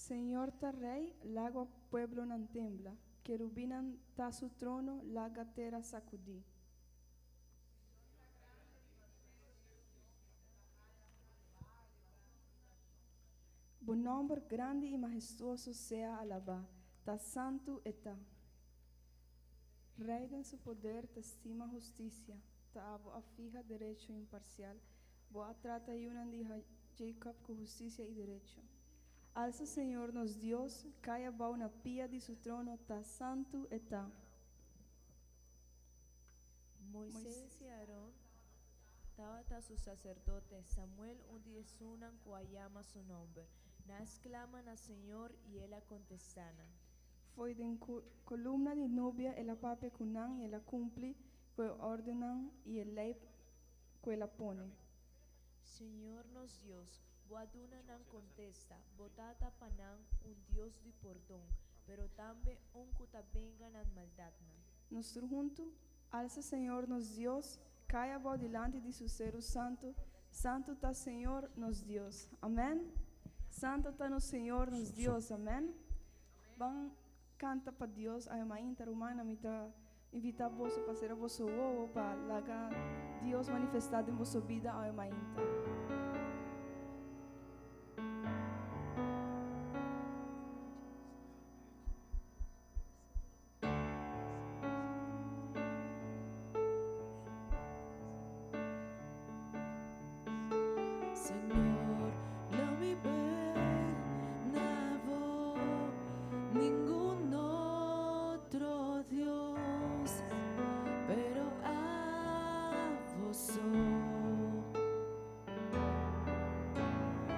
Señor ta Rei, laga pueblonan tembla, Kerubinnan ta su trono, laga tera sakudí. Bo nòmber grandi i mahestuoso sea alabá, ta santu e ta. Rei den su poder ta stima hustisia, ta abo a fiha derecho imparsial, bo a trata yunan di Jacob ku hustisia i derecho. Alsa Señor nos Dios, kai abou na pia di su trono, ta santu e ta. Moises i Aron tabata su saserdote, Samuel un di esunnan ku a yama su nòmber. Nan a sklama na señor i el a kontestá nan. Fo'i den kolumna di nubia el a papia ku nan i el a kumpli ku e òrdennan i e lei ku el a pone. Señor nos Dios, Bo a duna nan kontesta, Bo tata pa nan un Dios di pordon, pero tambe un ku ta venga nan maldatnan. Nos tur huntu, alsa Señor nos Dios, kai abou dilanti di su seru santu, Santu ta Señor nos Dios. Amen. Santu ta nos Señor nos Dios. Amen. Ban kanta pa Dios awe mainta rumannan mi ta invita boso pa sera boso wowo pa laga Dios manifesta den boso bida awe mainta. Señor, lo mi na bo, ningun otro Dios, pero abo so.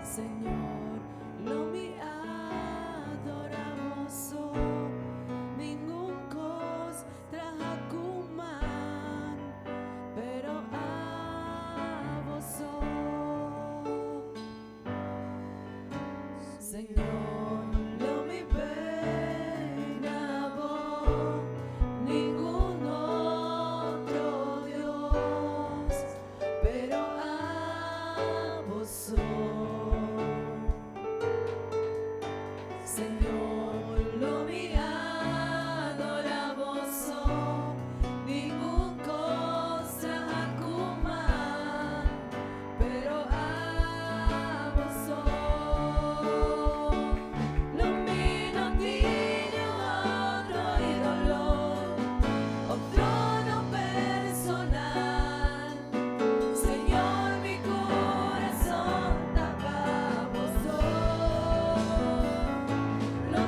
Señor, lo mi adora bo so, ningun cos traha cu man, pero abo so. Señor, lo mi na bo, ningun otro Dios, pero abo so. Señor, lo mi adora bo so, ningun cos traha cu man, pero abo so. Lo mi no tin otro idolo, of trono personal. Señor, mi corazon ta pa bo so. Lo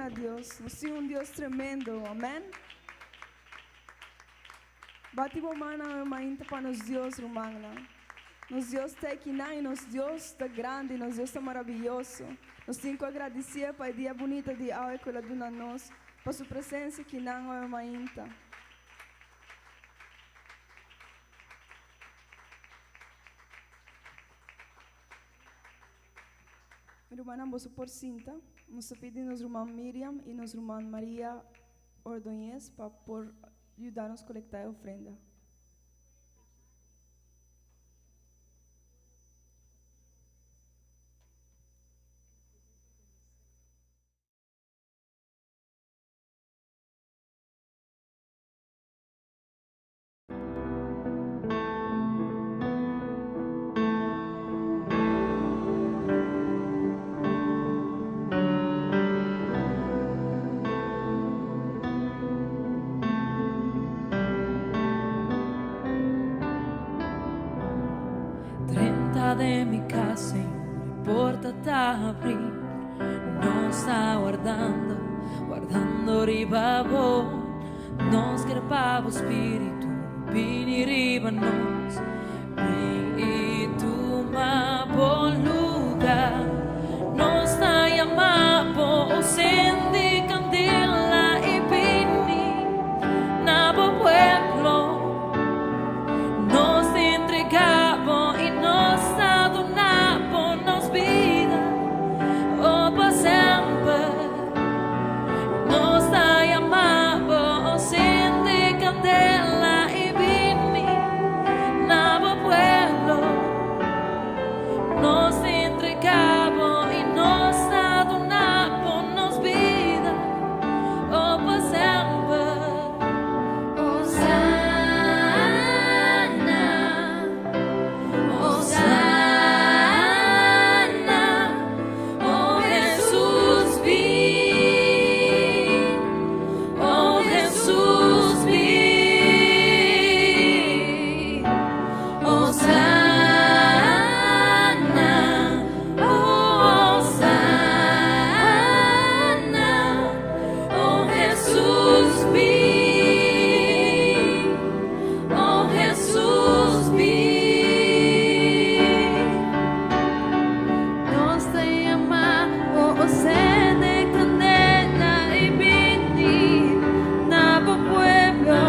na Dios. Nos tin un Dios tremendo. Amen. Bati bo mannan awe mainta pa nos Dios, rumannan. Nos Dios ta ekinan i nos Dios ta grandi, nos Dios ta maraviyoso. Nos tin ku agradisié pa e dia bunita di awe ku el a duna nos, pa su presensia kinan awe mainta. Mi rumannan, boso por sinta. Nos ta pidi nos ruman Miriam i nos ruman Maria Ordoñez pa por yuda nos kolektá e ofrenda. Drenta den mi cas, Señor, e porta ta abrí. Nos ta wardando, wardando riba bo. Nos ker pa bo spiritu bini riba nos. Bin i tuma bo lugar. Nos ta yama bo, o sendi kandela i bini na bo pueblo. Nos ta entrega bo i nos ta duna bo nos bida, o pa semper. Nos ta yama bo, o sende kandela i bini na bo pueblo. Nos ta entrega bo i nos ta duna bo nos bida, o pa semper. Hosana, Hosana, oh Jesus bin, oh Jesus bin. Hosana, oh Hosana, oh Jesus bin, oh Jesus bin. Nos ta yama bo o sende kandela i bini na bo pueblo.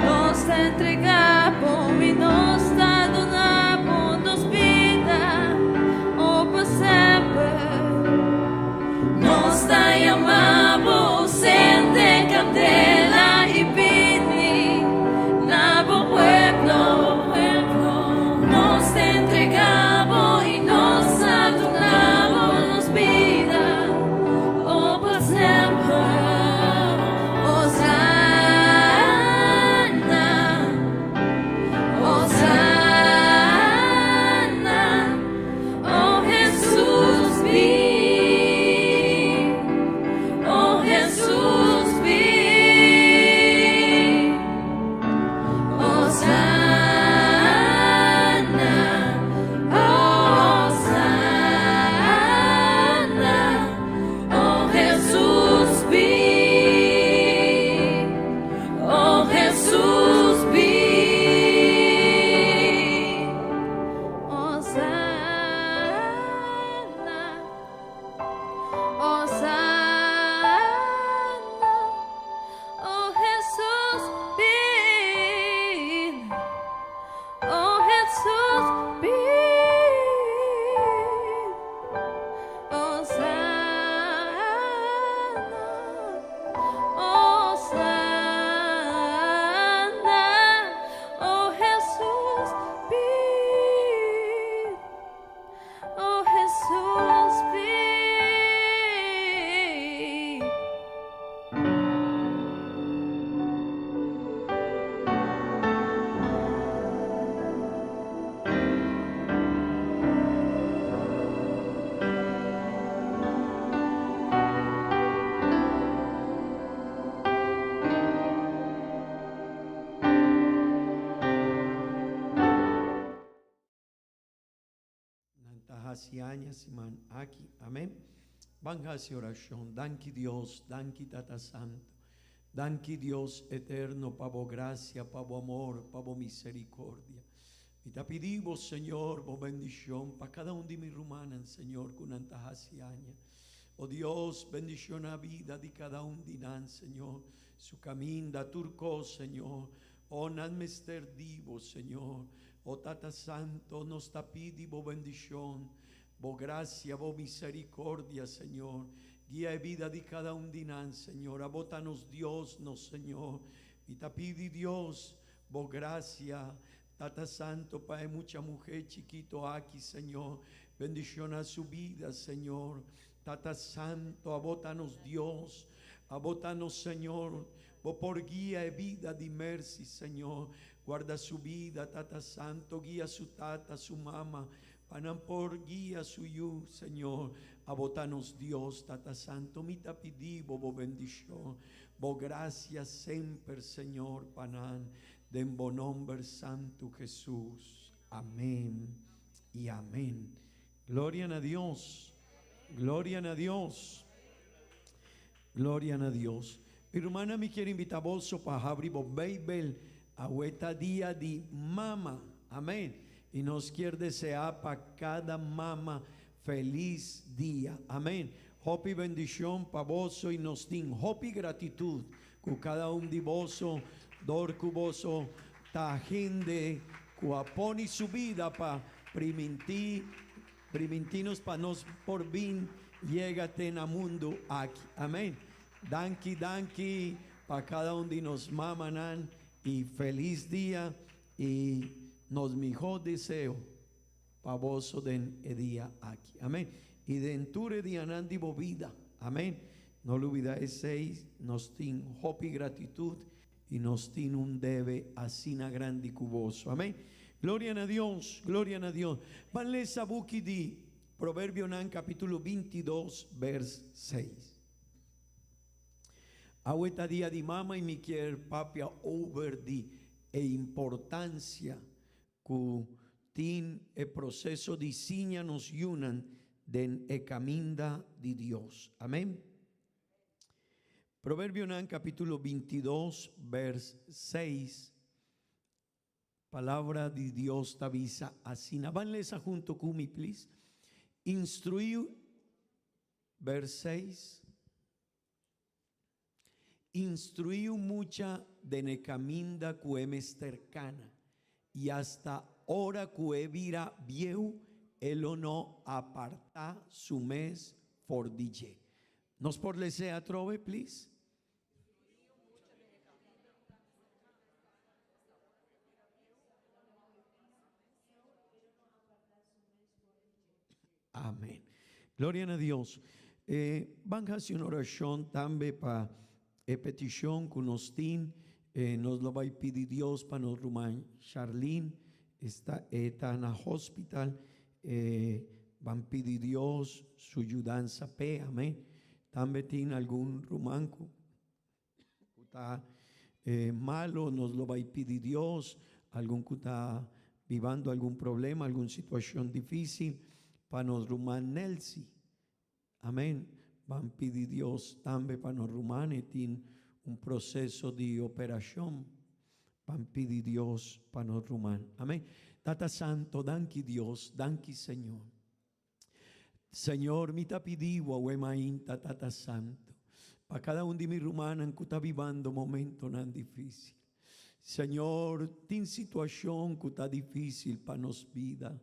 Nos ta entrega bo i nos ta duna bo nos bida, o pa semper. Nos ta yama bo sende kandela i bini na bo pueblo. Nos ta entrega bo i nos ta duna bo nos bida, o pa semper. Hosana, Hosana, oh Jesus bin, oh Jesus bin. Hosana, oh Hosana, oh Jesus bin, oh Jesus bin. Hosana, Hosana, oh Jesus bin, oh Jesus bin. Hosana, Hosana, oh Jesus bin, oh Jesus bin. Nan ta hasi aña siman aki. Amen. Ban hasi orashon. Danki Dios, danki Tata Santu. Danki Dios eterno pa bo grasia, pa bo amor, pa bo misericordia. Mi ta pidi bo, Señor, bo bendicion pa cada un di mi rumannan, Señor, cu nan ta haci aña. O Dios, bendiciona bida di cada un di nan, Señor, su caminda, tur cos, Señor. O nan mester di bo, Señor. O Tata Santo, nos ta pidi bo bendicion, bo gracia, bo misericordia, Señor. Guia e bida di cada un di nan, Señor. Abo ta nos Dios, nos Señor. Mi ta pidi, Dios, bo gracia, Tata Santo, pa e mucha muhe chikito aki, Señor. Bendiciona su bida, Señor. Tata Santo, abo ta nos Dios. Abo ta nos Señor. Bo por guia e bida di Mercy, Señor. Guarda su bida, Tata Santo. Guia su tata, su mama, pa nan por guia su yu, Señor. Abo ta nos Dios, Tata Santo. Mi ta pidi bo bo bendicion, bo gracia semper, Señor, pa nan. Den bo nomber santu Jesus. Amen y amen. Gloria na Dios. Gloria na Dios. Gloria na Dios. Mi rumannan, mi kier invita boso pa habri bo Bijbel. Awe ta dia di mama. Amen. Y nos kier desea pa cada mama feliz dia. Amen. Hopi bendicion pa boso y nos tin hopi gratitud cu cada un di boso dor cu boso ta hende cu a poni su bida pa priminti priminti nos pa nos por bin yega te na mundo aki. Amen. Danki danki pa cada un di nos mamanan y feliz dia y nos miho deseo pa boso den e dia aki. Amen. Y den tur e dianan di bo bida. Amen. No lubida esey, nos tin hopi gratitud y nos tin un debe asina grandi cu boso. Amen. Gloria na Dios, gloria na Dios. Ban lesa buki di Proverbionan capitulo 22 vers 6. Awe ta dia di mama y mi kier papia over di e importancia Ku tin e proseso di siña nos yunan den e kaminda di Dios. Amen. Proverbionan kapitulo 22 bers 6, Palabra di Dios ta bisa asina. Ban lesa hunto ku mi, please. Instruí, bers 6. Instruí un mucha den e caminda cu e mester cana, y hasta ora cu e bira bieu e lo no apartá su mes for di dje. Nos por les'é atrobe, please? Amen. Gloria na Dios. E ban hasi un orashon tambe pa e petishon ku nos tin. E nos lo bai pidi Dios pa nos ruman Charlene. Esta e ta na hospital. E ban pidi Dios su yudansa p'e. Amen. Tambe tin algun ruman ku ku ta malo nos lo bai pidi Dios, algun ku ta bibando algun problema, algun situacion dificil, pa nos ruman Nelcy. Amen. Ban pidi Dios tambe pa nos ruman, e tin un proceso di operacion. Ban pidi Dios pa nos ruman. Amen. Tata Santo, danki Dios, danki Señor. Señor, mi ta pidi bo awe mainta, Tata Santo, pa cada un di mi rumannan cu ta bibando momentonan dificil. Señor, tin situacion cu ta dificil pa nos bida.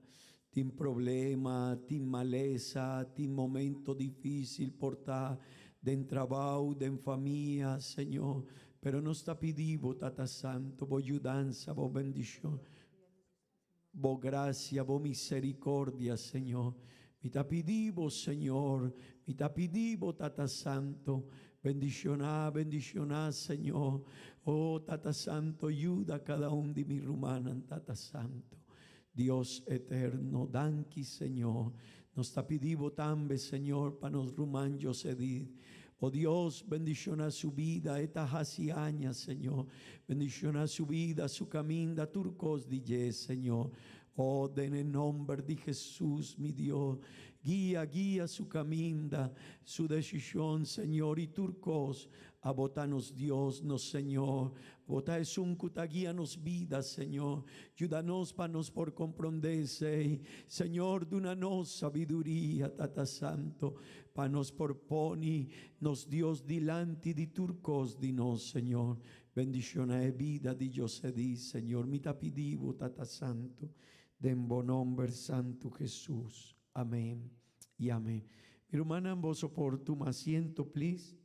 Tin problema, tin malesa, tin momento dificil por ta den trabao, den famia, Señor. Pero nos ta pidi bo, Tata Santo, bo yudansa, bo bendicion. Bo gracia, bo misericordia, Señor. Mi ta pidi bo, Señor. Mi ta pidi bo, Tata Santo. Bendiciona, bendiciona, Señor. Oh, Tata Santo, yuda cada un di mi rumannan, Tata Santo. Dios eterno, danki, Señor. Nos ta pidi bo tambe, Señor, pa nos ruman Josedid. O Dios, bendiciona su bida, e ta haci aña, Señor. Bendiciona su bida, su caminda, tur cos di dje, Señor. O, den e nomber di Jesus, mi Dios. Guia, guia su caminda, su decision, Señor, y tur cos. Abo ta nos Dios, nos Señor. Abo ta esun cu ta guia nos bida, Señor. Yuda nos pa nos por comprende esey. Señor, duna nos sabiduria, Tata Santo, pa nos por poni nos Dios dilanti di tur cos di nos, Señor. Bendiciona e bida di Josedi, Señor. Mi ta pidi Bo, Tata Santo, den Bo nomber Santo Jesus. Amén y amén. Mi rumannan, boso por tuma asiento, please.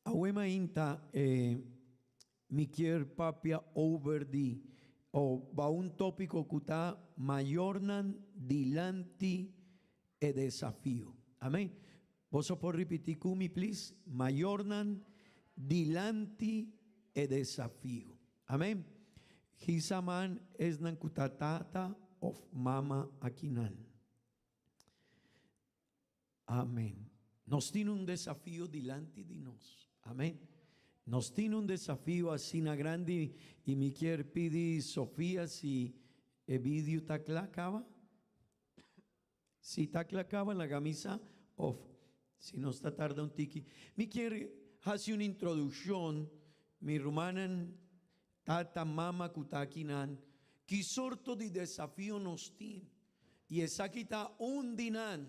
Awe mainta eh, mi kier papia over di o ba un tópiko ku ta mayornan dilanti e desafio. Amén. Boso por ripití ku mi, please? Mayornan dilanti e desafio. Amén. Hisa man esnan ku ta tata òf mama akinan. Amén. Nos tin un desafio dilanti di nos. Amén. Nos tin un desafio asina grandi y mi kier pidi Sofia si e video ta cla caba. Si ta cla caba laga mi sa of si nos ta tarda un tiki. Mi kier haci un introduccion mi rumannan Tata, mama ku ta akinan, ki sorto di desafio nos tin? I esaki ta un di nan.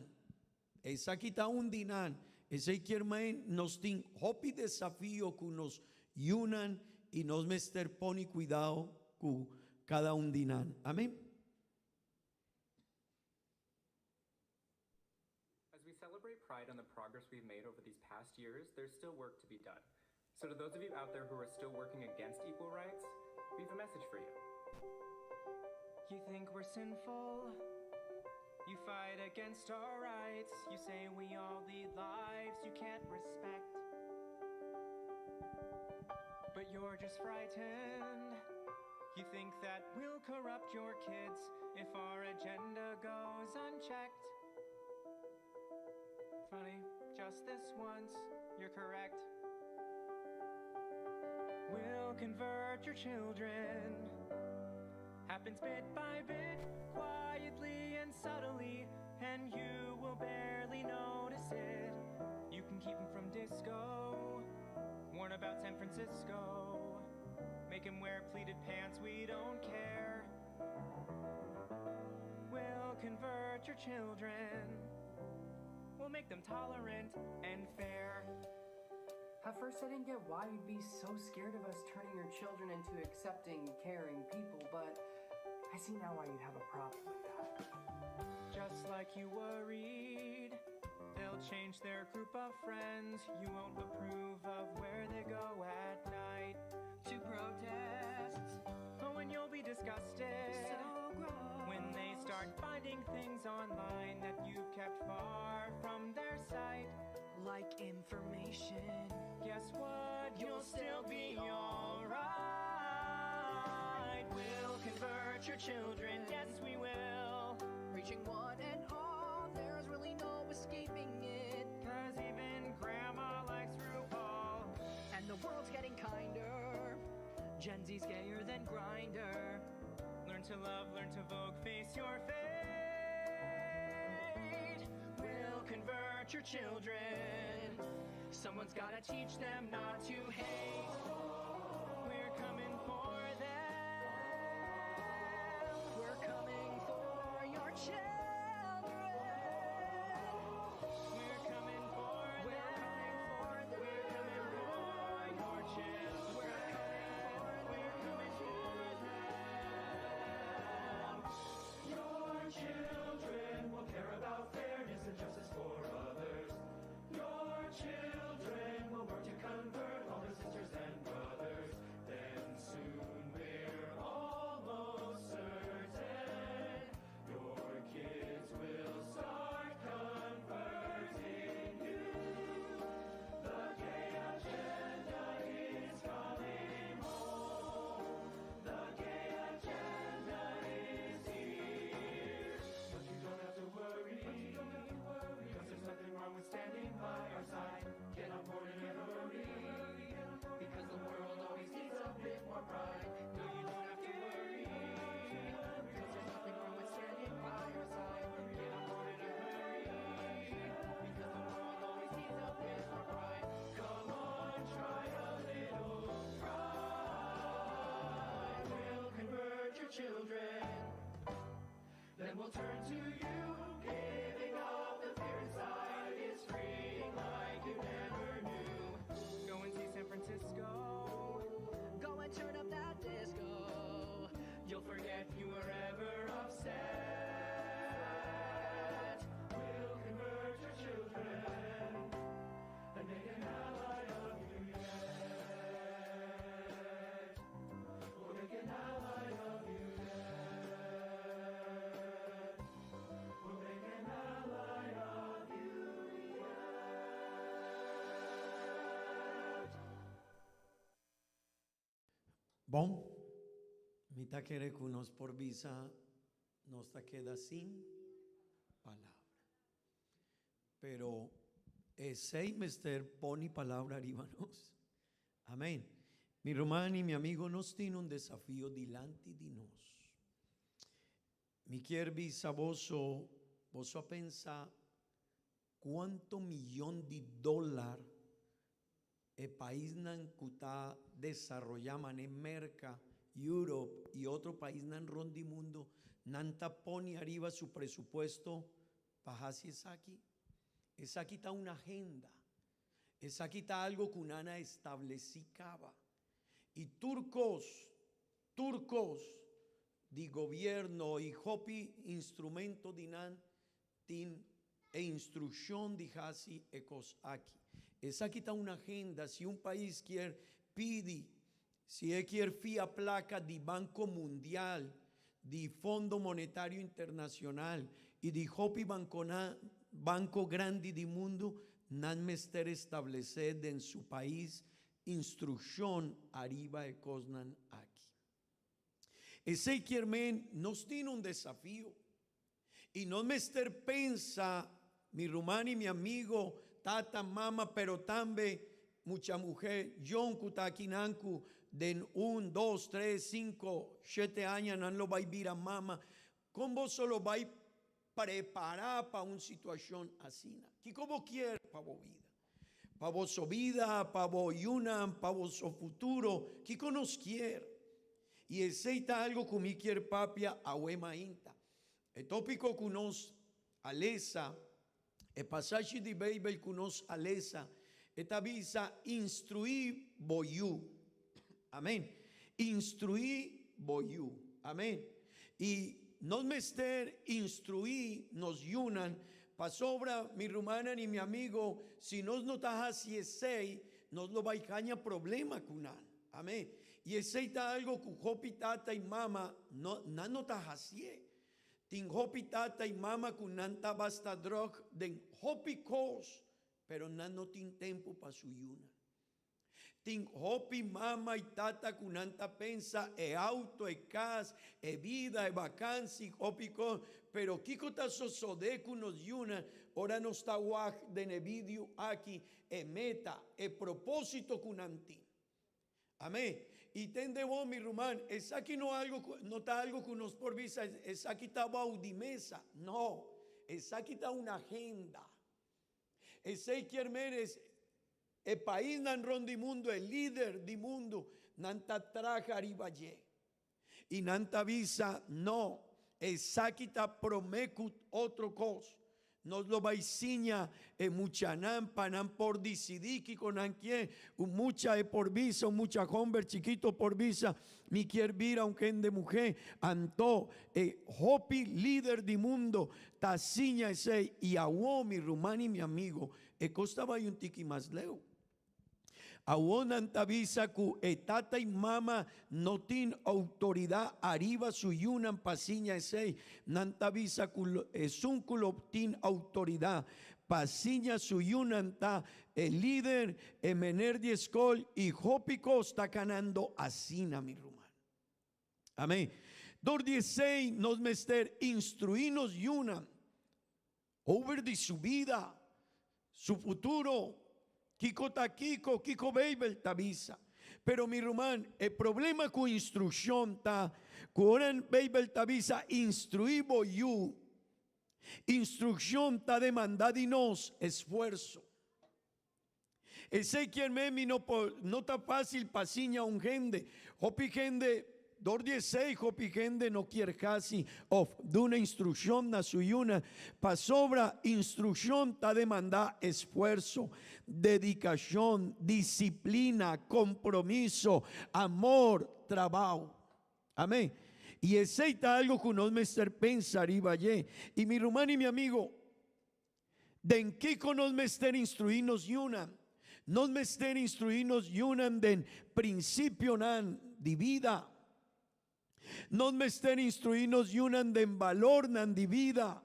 Esaki ta un di nan. Esei kier mei nos tin hopi desafio ku nos yunan i nos mester pone kuidao ku kada un di nan. Amen. As we celebrate pride on the progress we've made over these past years, there's still work to be done. So to those of you out there who are still working against equal rights, we have a message for you. You think we're sinful? You fight against our rights. You say we all lead lives you can't respect. But you're just frightened. You think that we'll corrupt your kids if our agenda goes unchecked. Funny, just this once, you're correct. We'll convert your children. Happens bit by bit, quietly and subtly, and you will barely notice it. You can keep them from disco, warn about San Francisco, make them wear pleated pants, we don't care. We'll convert your children. We'll make them tolerant and fair. At first, I didn't get why you'd be so scared of us turning your children into accepting, caring people, but I see now why you'd have a problem with that. Just like you worried, they'll change their group of friends. You won't approve of where they go at night to protests. Oh, and you'll be disgusted so gross. when they start finding things online that you've kept far from their sight. Like information. Guess what? You'll still be alright. We'll convert your children, yes, we will. Reaching one and all, there's really no escaping it. Cause even grandma likes RuPaul. And the world's getting kinder. Gen Z's gayer than Grindr. Learn to love, learn to vogue, face your fate. We'll convert your children. Someone's gotta teach them not to hate. We're coming for them. We're coming for your children. We're coming for We're coming for them. We're coming for your children. We're coming for We're coming for them. Your children will care about fairness and justice for others. Your children will work to convert all their sisters and brothers. Then soon we're almost certain your kids. will turn to you. Giving up the fear inside is freeing like you never knew. Go and see San Francisco. Go and turn up that disco. You'll forget you were ever upset. We'll convert your children and make an ally of you yet. We'll make an ally of you yet. We'll make an ally of you yet. Bon, mi ta kere ku nos por bisa nos ta keda sin palabra. Pero esei mester pone palabra riba nos. Amèn. Mi ruman i mi amigo, nos tin un desafio dilanti di nos. Mi kier bisa boso, boso a pensa kuanto miyon di dólar e paisnan ku ta desaroyá manera Merka, Europe i otro paisnan rònt di mundu nan ta pone ariba su presupuesto pa hasi esaki? Esaki ta un agenda. Esaki ta algu ku nan a establesí kaba. I tur kos, tur kos di gobièrnu i hopi instrumento di nan tin e instrukshon di hasi e kos aki. Esaki ta un agenda, si un pais kier pidi, si e kier fia plaka di Banko Mundial, di Fondo Monetario Internacional i di hopi bankonan, banko grandi di mundu, nan mester establesé den su pais instrukshon ariba e kosnan aki. Esei kier men nos tin un desafio. I no mester pensa, mi ruman i mi amigo, tata, mama, pero tambe mucha muhé yòn ku ta akinan ku den un, dos, tres, sinku, shete aña nan lo bai bira mama. Kon boso lo bai prepará pa un situashon asina? Kiko bo kier pa bo bida? Pa boso bida, pa bo yunan, pa boso futuro, kiko nos kier? I esei ta algo ku mi kier papia awe mainta. E tópiko ku nos a lesa, e pasashi di Beibel ku nos a lesa, e ta bisa instruí bo yu. Amèn. Instruí bo yu. Amèn. I nos mester instruí nos yunan pasobra, mi rumannan i mi amigo, si nos no ta hasi esei, nos lo bai haña problema ku nan. Amèn. I esei ta algo ku hopi tata i mama no, nan no ta hasié. Tin hopi tata i mama ku nan ta basta dròk den hopi kos, pero nan no tin tempu pa su yunan. Tin hopi mama i tata ku nan ta pensa e auto, e kas, e bida, e bakansi, hopi kos, pero kiko ta sosodé ku nos yunan ora nos ta wak den e vidio aki e meta, e propósito ku nan tin? Amén. I tende bo, mi ruman, esaki no algo ku, no ta algo ku nos por bisa, esaki ta bou di mesa. No, esaki ta un agenda. Esei kier men es e paisnan rond di mundu, e lider di mundu, nan ta traha riba dje. I nan ta bisa, No, esaki ta promé ku otro kos. Nos lo bai siña e muchanan pa nan por disidí kiko nan kier. Un mucha e por bisa, un mucha hòmber chikito por bisa, Mi kier bira un hende muhé. Anto e hopi lider di mundo ta siña esei. I awó, mi ruman i mi amigo, e kos ta bai un tiki mas leu. Awor nan ta bisa ku e tata i mama no tin outoridat ariba su yunan pa siña esei. Nan ta bisa ku esun ku lo tin outoridat pa siña su yunan ta e lider, e mener di skol i hopi kos ta kanando asina, mi ruman. Amén. Dor di esei nos mester instruí nos yunan Over di su bida, su futuro, kiko ta kiko, kiko Beibel ta bisa. Pero mi ruman, e problema ku instrukshon ta ku ora Beibel ta bisa instruí bo yu, instrukshon ta demandá di nos esfuerso. Esei kier men mi no por, no ta fásil pa siña un hende. Hopi hende. Dor di esei hopi hende no kier hasi of duna instrukshon na su yunan, pasobra instrukshon ta demandá esfuerso, dedikashon, disiplina, kompromiso, amor, trabou. Amén. I esei ta algu ku nos mester pensa riba dje. I mi ruman i mi amigo, Den kiko nos mester instruí nos yunan? Nos mester instruí nos yunan den prinsipionan di bida. Nos mester instruí nos yunan den balornan di bida.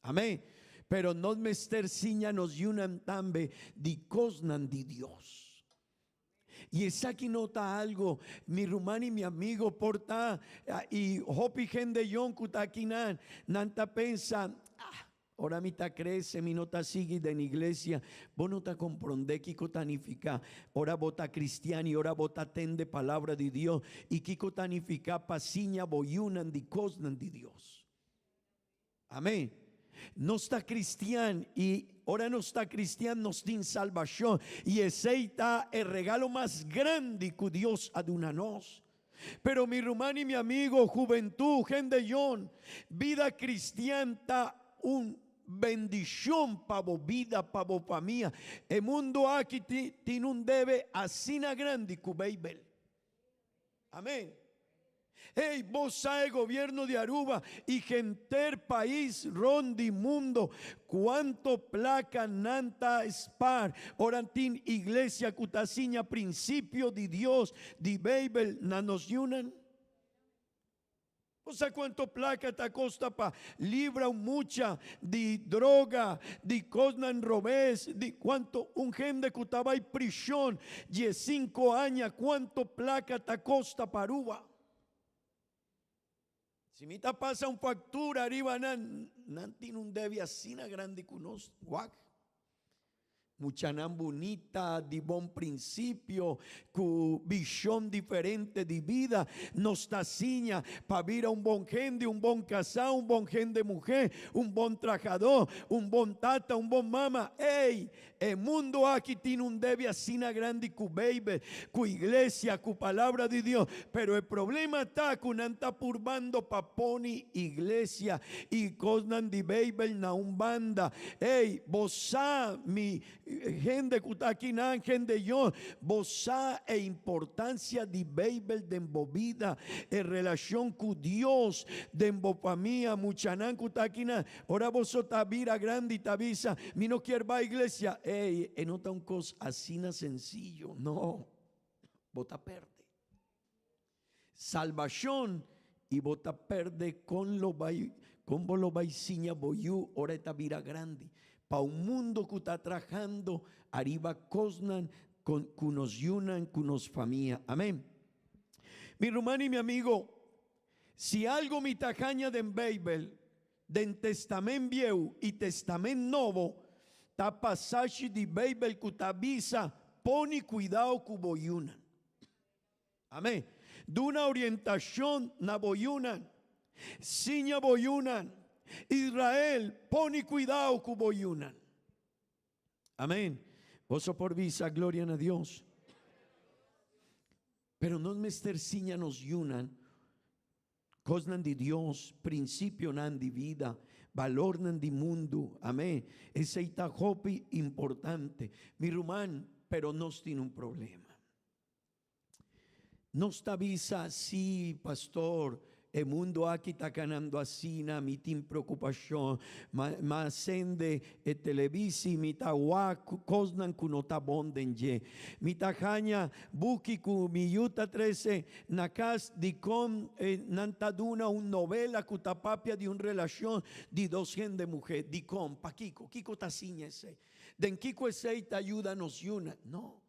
Amén. Pero nos mester siña nos yunan tambe di kosnan di Dios. I esaki no ta algo, mi ruman i mi amigo, por ta i hopi hende yon ku ta akinan, nan ta pensa, Ah, ora mi ta krese mi no ta sigui den iglesia. Bo no ta komprondé kiko ta nifiká ora bo ta kristian i ora bo ta tende palabra di Dios i kiko ta nifiká pa siña bo yunan di kosnan di Dios. Amén. Nos ta cristian y ora nos ta cristian nos tin salbacion y esey ta e regalo mas grandi cu Dios a duna nos. Pero mi ruman y mi amigo, juventud, hende yon, bida cristian ta un bendicion pa bo bida, pa bo famia. E mundo aki tin un debe asina grandi cu Bijbel. Amén. Hey, bo sa e gobierno di Aruba y henter pais rond di mundo cuanto placa nan ta spaar ora tin iglesia cu ta siña principio di Dios di Bijbel na nos yunan? Bo sa cuanto placa ta costa pa libra un mucha di droga, di cosnan robes, di cuanto un hende cu ta bay prishon diesinco aña cuanto placa ta costa pa Aruba? Si mi ta pasa un factura ariba nan, nan tin un debe asina grandi cu nos, wak. Muchanan bunita, di bon prinsipio, ku vishon diferente di bida, nos ta siña pa bira un bon hende, un bon kasá, un bon hende muhé, un bon trahadó, un bon tata, un bon mama. Ey! E mundu aki tin un debe asina grandi ku Beibel, ku iglesia, ku Palabra di Dios, pero e problema ta ku nan ta purbando pa pone iglesia i kosnan di Beibel na un banda. Ey, bo sa, mi hende ku ta akinan, hende yon, bo sa e importansia di Beibel den bo bida, e relashon ku Dios den bo famia, muchanan ku ta akinan. Ora boso ta bira grandi ta bisa, Mi no kier bai iglesia. Ey, e no ta un kos asina sensiyo. No, bo ta perde. Salbashon i bo ta perde kon lo bai kon bo lo bai siña bo yu ora e ta bira grandi pa un mundo ku ta trahando ariba kosnan kon ku nos yunan ku nos famia. Amen. Mi ruman i mi amigo, si algo mi ta haña den Beibel, den Testament Bieu i Testament Nobo, ta pasashi di Beibel ku ta bisa poni kuidao ku bo yunan. Amén. Duna orientashon na bo yunan. Siña bo yunan. Israel, pone kuidao ku bo yunan. Amén. Boso por bisa gloria na Dios. Pero nos mester siña nos yunan kosnan di Dios, prinsipionan di vida, balornan di mundu. Amén. Esei ta hopi importante. Mi ruman, pero nos tin un problema. Nos ta bisa, Sí, pastor, e mundo aki ta kanando asina, mi tin preokupashon. Ma, ma sende e televisi, mi ta wak kosnan ku no ta bon den dje. Mi ta haña buki ku mi yu ta trese na kas dikon nan ta duna un novela ku ta papia di un relashon di dos hende muhé. Dikon? Pakiko? Kiko ta siña esei? Den kiko esei ta yuda nos yunan? No.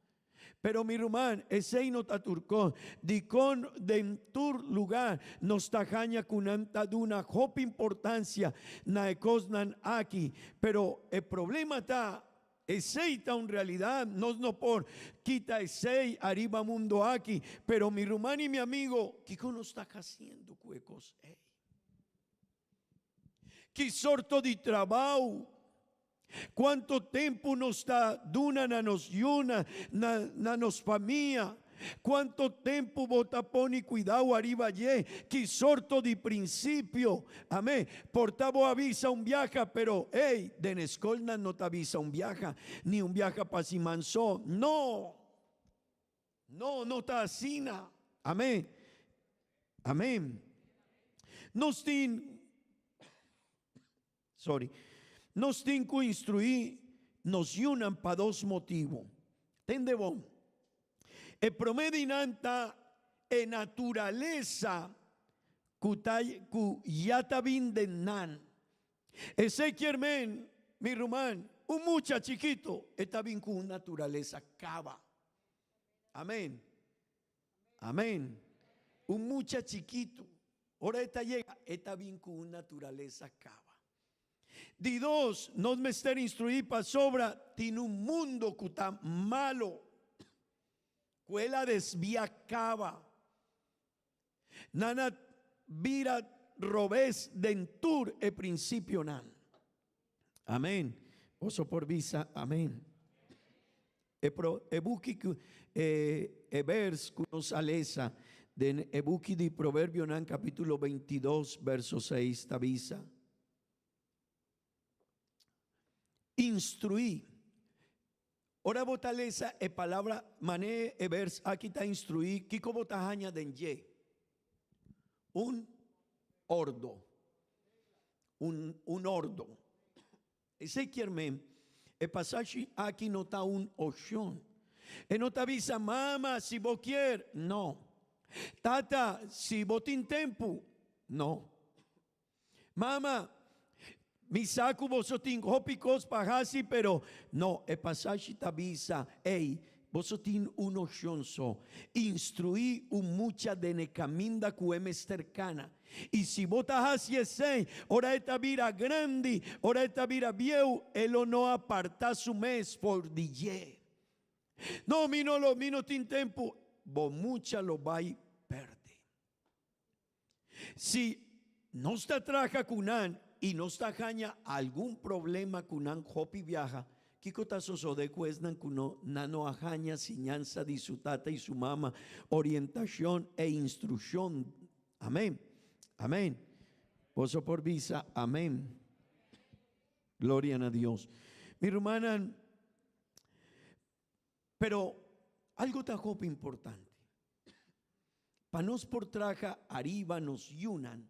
Pero mi ruman, esei no ta tur kos. Dikon den tur lugá nos ta haña ku nan ta duna hopi importansia na e kosnan aki? Pero e problema ta, esei ta un realidat, nos no por kita esei ariba mundu aki. Pero mi ruman i mi amigo, kiko nos ta hasiendo ku e kos ei? Ki sorto di trabou? Cuanto tempo nos ta duna na nos yuna, na, na nos famia? Cuanto tempo bo ta poni cuidao ariba dje? Ki sorto di principio? Amén. Por ta bo a bisa un biaha, pero ey, den escol nan no ta bisa un biaha, ni un biaha pa siman so. No! No, no ta asina. Amén. Amén. Nos tin, sorry, nos tin cu instruí nos yunan pa dos motibo. Tende bon. E prome di nan ta e naturalesa cu ta cu ya ta bin den nan. Esey kier men, mi ruman, un mucha chikito e ta bin cu un naturalesa caba. Amen. Amen. Un mucha chikitu, ora e ta yega, e ta bin ku un naturalesa kaba. Di dos, nos mester instruí pasobra tin un mundo ku ta malo, ku el a desviá kaba. Nan a bira robes den tur e prinsipionan. Amen. Boso por bisa amen. E pro, e buki ku e, e vers ku nos a lesa den e buki di Proverbionan kapítulo 22 verso 6 ta bisa, Instruí. Ora bo ta lesa e palabra manera e vers aki ta instruí, kiko bo ta haña den dje? Un ordo. Un, un ordo. Esei kier men, e pasashi aki no ta un opshon. E no ta bisa, Mama, si bo kier. No. Tata, si bo tin tempu. No. Mama, mi sa ku boso tin hopi kos pa hasi, pero no, e pasashi ta bisa, Ey, boso tin un opshon so, instruí un mucha den e kaminda ku e mester kana. I si bo ta hasi esei, ora e ta bira grandi, ora e ta bira bieu, e lo no apartá su mes for di dje. No, mi no lo, mi no tin tempu. Bo mucha lo bai pèrdè. Si nos ta traha ku nan i nos ta haña algun problema ku nan hopi biaha, kiko ta sosodé ku esnan ku no nan no a haña siñansa di su tata i su mama, orientashon e instrukshon? Amén. Amén. Boso por bisa amén. Gloria na Dios. Mi rumannan, pero algo ta hopi importante. Pa nos por traha ariba nos yunan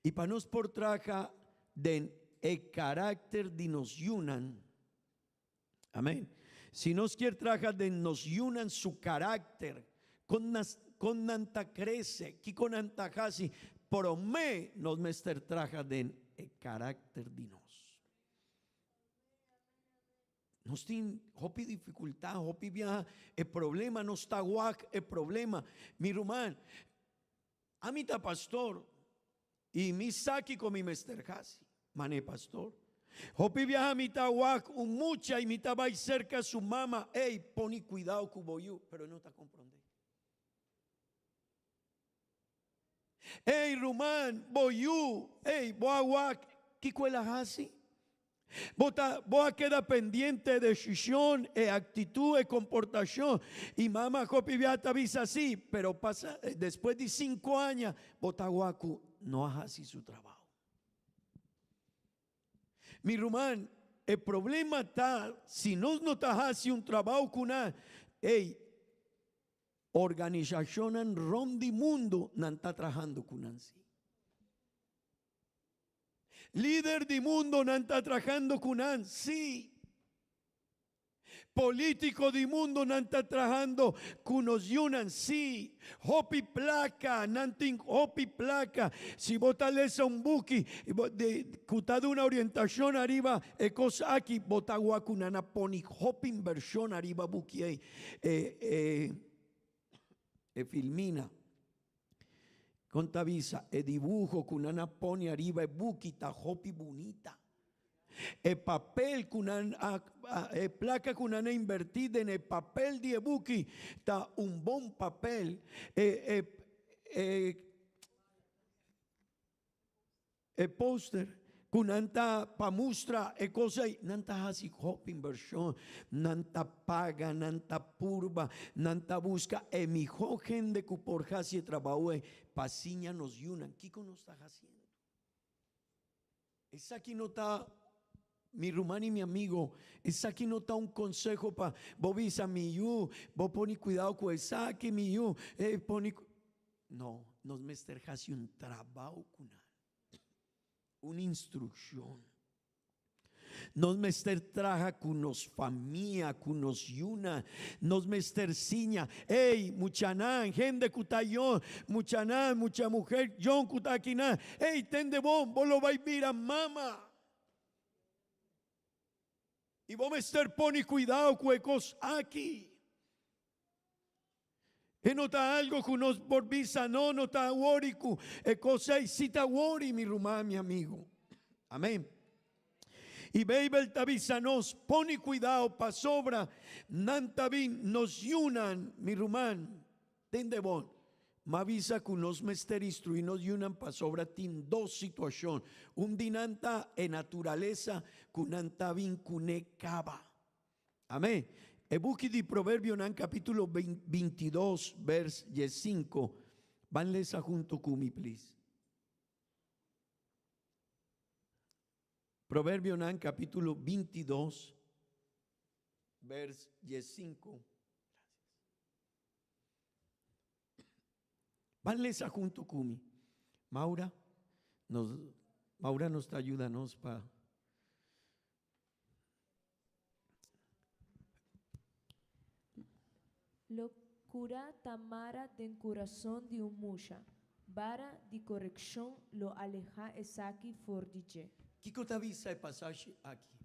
i pa nos por traha den e karakter di nos yunan. Amen. Si nos kier traha den nos yunan su karakter, kon nas, kon nan ta krese, kiko nan ta hasi, promé nos mester traha den e karakter di nos. Nos tin hopi dificultad, hopi biaha e problema nos ta wak e problema. Mi ruman, ami ta pastor y mi sa kico mi mester haci, mane pastor. Hopi biaha mi ta wak un mucha y mi ta bay cerca su mama, ey, poni cuidao cu bo yu, pero e no ta comprende. Ey, ruman, bo yu, ey, bo a wak kico el a haci? Bo ta, bo a keda pendiente e decision, e actitud, e comportacion. Y mama hopi bia ta bisa si, pero pasa, despues di cinco aña, bo ta wak cu no a haci su trabao. Mi ruman, e problema ta si nos no ta haci un trabao cu nan, ey, organisacionnan rond di mundo nan ta trahando cu nan si. Lider di mundo nan ta trahando cu nan, sí. Politico di mundo nan ta trahando cu nos yunan, sí. Hopi placa, nan tin hopi placa. Si bo ta lesa un buki di cu ta duna orientacion ariba e cos aki, bo ta wak cu nan a poni hopi inversion ariba buki ey. E, e, e filmina. Kon ta bisa, e dibuho ku nan a pone ariba e buki ta hopi bunita. E papel ku nan a, e plaka ku nan a invertí den e papel di e buki ta un bon papel. E, e, e, e poster. Ku nan ta pa mustra e kos ei, nan ta hasi hopi invershon, nan ta paga, nan ta purba, nan ta buska e mihó hende ku por hasi e trabou ei pa siña nos yunan kiko nos ta hasiendo. Esaki no ta, mi ruman i mi amigo, esaki no ta un konseho pa bo bisa mi yu, bo pone kuidou ku esaki, mi yu, ey pone. No, nos mester hasi un trabou ku nan. Un instrukshon. Nos mester traha ku nos famia, ku nos yunan. Nos mester siña, Ey, muchanan, hende ku ta yon, muchanan, mucha muher yon ku ta akinan, ey, tende bon, bo lo bai bira mama. I bo mester pone kuidao ku e kos aki. E no ta algo ku nos por bisa, no, no ta wori ku e kos ei. Si ta wori, mi ruman, mi amigo. Amén. I Beibel ta bisa nos, pone kuidao pasobra nan ta bin nos yunan, mi ruman. Tende bon, m'a bisa ku nos mester instruí nos yunan pasobra tin dos situashon. Un di nan ta e naturalesa ku nan ta bin kuné kaba. Amén. E buki di Proverbionan capítulo 22 vers 15. Ban lesa hunto cu mi, please. Proverbionan capítulo 22 vers 15. Ban lesa hunto cu mi. Maura, nos, Maura nos ta ayuda nos pa Lokura ta mara den kurason di un musha, bara di korekshon lo alehá esaki for di dje. Kiko ta bisa e pasashi aki?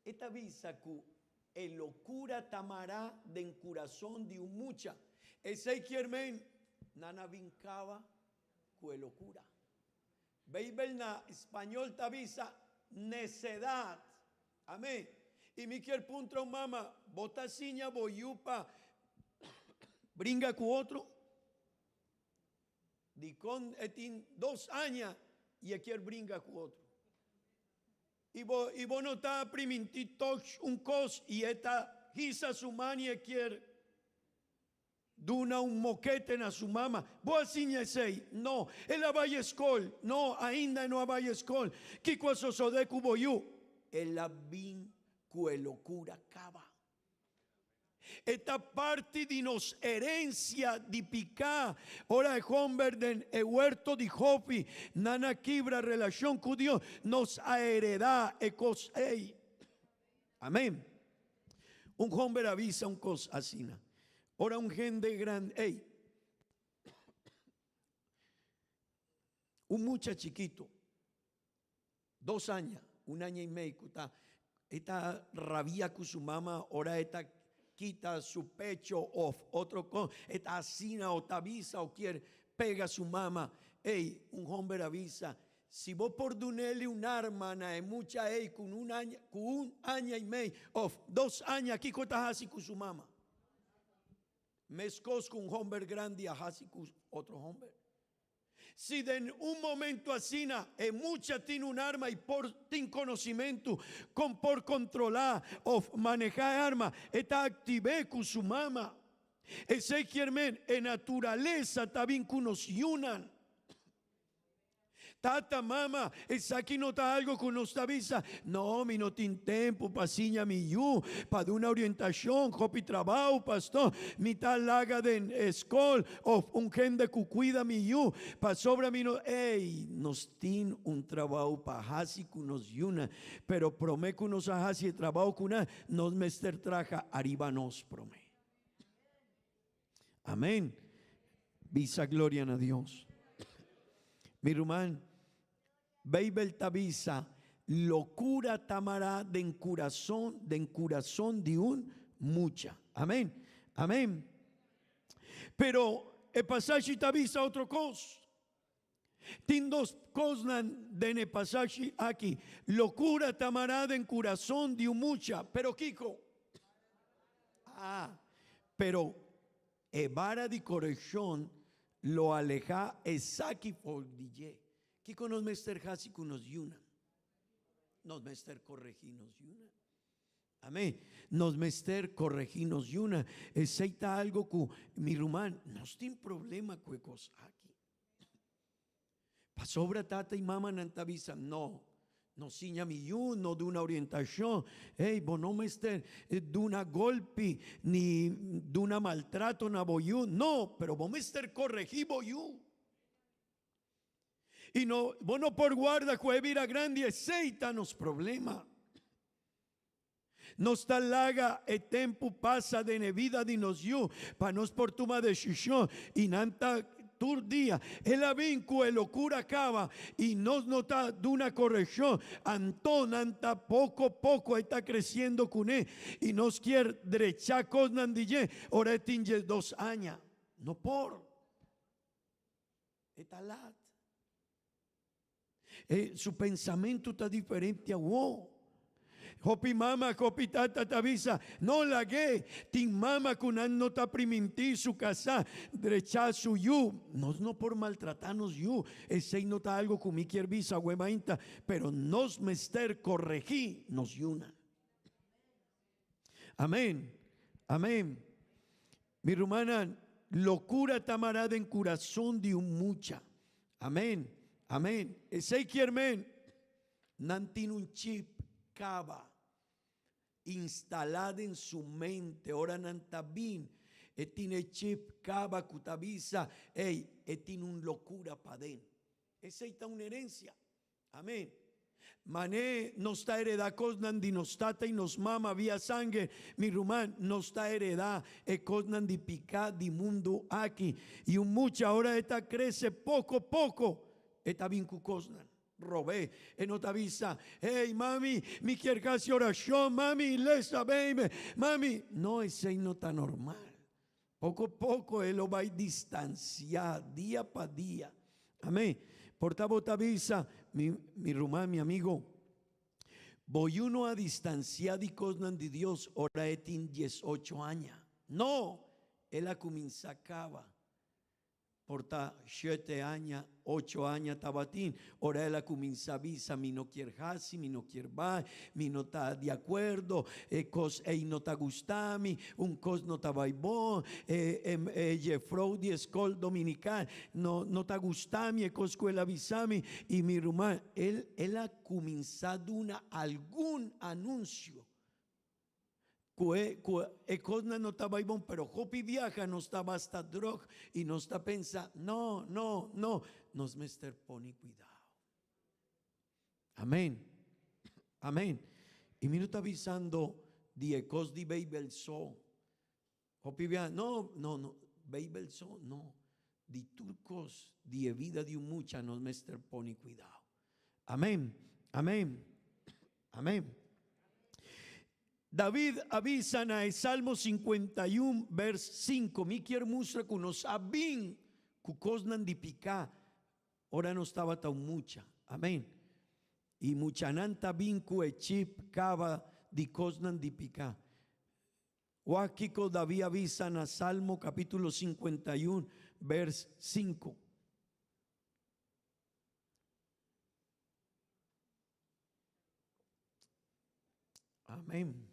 E ta bisa ku e lokura ta mará den kurason di un mucha. Esei kier men nan a bin kaba ku e lokura. Beibel na spañol ta bisa necedad. Amén. I mi kier puntra un mama, bo ta siña bo yu pa bringa ku otro? Dikon e tin dos aña i e kier bringa ku otro? I bo, i bo no ta primintí toch un kos i e ta hisa su man i e kier Duna un mokete na su mama. Bo a siña esei? No. El a bai eskol? No, ainda e no a bai eskol. Kiko a sosodé ku bo yu? El a bin ku e lokura kaba. E ta parti di nos herensia di piká. Ora e hòmber den e huerto di hopi nan a kibra relashon ku Dios, nos a heredá e kos ei. Amén. Un homber a bisa un cos asina. Ora un hende grandi, ey, un mucha chikito, dos aña, un aña y medio, cu ta, e ta rabia cu su mama ora e ta kita su pecho of otro cos, e ta asina o ta bisa o kier pega su mama. Ey, un homber a bisa, Si bo por dun'el un arma na e mucha ei ku un aña, ku un aña i mei òf dos aña, kiko ta hasi ku su mama? Meskos ku un hòmber grandi a hasi ku otro hòmber. Si den un momento asina e mucha tin un arma i por tin konosimentu kon por kontrolá òf manehá e arma, e ta aktiv'é ku su mama. Esei kier men e naturalesa ta bin ku nos yunan. Tata, mama, esaki no ta algo ku nos ta bisa, No, mi no tin tempu pa siña mi yu, pa duna orientashon, hopi trabou, pastor, mi ta laga den skol òf un hende ku kuida mi yu, pasobra mi no. Ey, nos tin un trabou pa hasi ku nos yunan, pero promé ku nos a hasi e trabou ku nan, nos mester traha ariba nos promé. Amén. Bisa gloria na Dios. Mi ruman, Beibel ta bisa, locura ta mará den curazón, den curazón di un mucha. Amén. Amén. Pero e pasashi ta bisa otro cos. Tin dos cosnan den e pasashi aki. Locura ta mará den curazón di un mucha. Pero kico? Ah, pero e bara di coreccion lo alehá esaki for di dje. Kiko nos mester hasi ku nos yunan? Nos mester koregí nos yunan. Amén. Nos mester koregí nos yunan. Esei ta algo ku mi ruman, nos tin problema ku e kos aki. Pasobra tata i mamanan ta bisa, No, no siña mi yu, no duna orientashon. Ey, bo no mester duna golpi ni duna maltrato na bo yu. No, pero bo mester koregí bo yu. I no, bo no por warda ku e bira grandi, esei ta nos problema. Nos ta laga e tempu pasa den e bida di nos yu pa nos por tuma desishon i nan ta tur dia. El a bin ku e lokura kaba i nos no ta duna korekshon, anto nan ta poko poko e ta kresiendo kuné i nos kier drecha kosnan di dje ora e tin 12 aña. No por. E ta lat. E su pensamentu ta diferente awor. Hopi mama ku hopi tata ta bisa, No lag'é. Tin mama ku nan no ta primintí su kasá drechá su yu. Nos no por maltratá nos yu. Esei no ta algu ku mi kier bisa awe mainta, pero nos mester koregí nos yunan. Amén. Amén. Mi rumannan, locura ta mará den curason di un mucha. Amén. Amén. Esey kier men, nan tin un chip caba instalá den su mente ora nan ta bin, e tin e chip caba cu ta bisa, ey, e tin un locura paden. Esey ta un herencia. Amén. Mané nos ta heredá kosnan di nos tata i nos mama via sanger, mi ruman, nos ta heredá e kosnan di piká di mundu aki. I un mucha ora e ta krese poko poko, e ta bin ku kosnan robé. E no ta bisa, Hey, mami, mi kier hasi orashon, mami, lesa Beibel, mami. No, esei no ta normal. Poko poko e lo bai distansiá dia pa dia. Amén. Por ta bo ta bisa, mi, mi ruman, mi amigo, bo yu no a distansiá di kosnan di Dios ora e tin 18 aña. No, el a kuminsá kaba. Por ta shete aña, ocho aña tabatin, ora el a cuminsa bisa, Mi no kier haci, mi no kier bay, mi no ta di acuerdo, e cos ey no ta gusta mi, un cos no ta bay bon, e, e, e jefrouw di e scol dominical no, no ta gusta mi e cos cu el a bisa mi. Y mi ruman, el, el a cuminsa duna algun anuncio. Ku e ku e kosnan no ta bai bon, pero hopi biaha nos ta basta drog i nos ta pensa, no, no, no, nos mester pone kuidao. Amen. Amen. I mi no ta bisando di e kos di Beibel so. Hopi biaha, no, no, no, Beibel so, no. Di tur kos di e vida di un mucha nos mester pone kuidao. Amen, amen, amen. David a bisa na e Salmo 51 vers 5, mi kier mustra ku nos a bin ku kosnan di piká ora nos tabata un mucha. Amen. I muchanan ta bin ku e chip kaba di kosnan di piká. Wak kiko David a bisa na Salmo kapítulo 51 vers 5. Amén.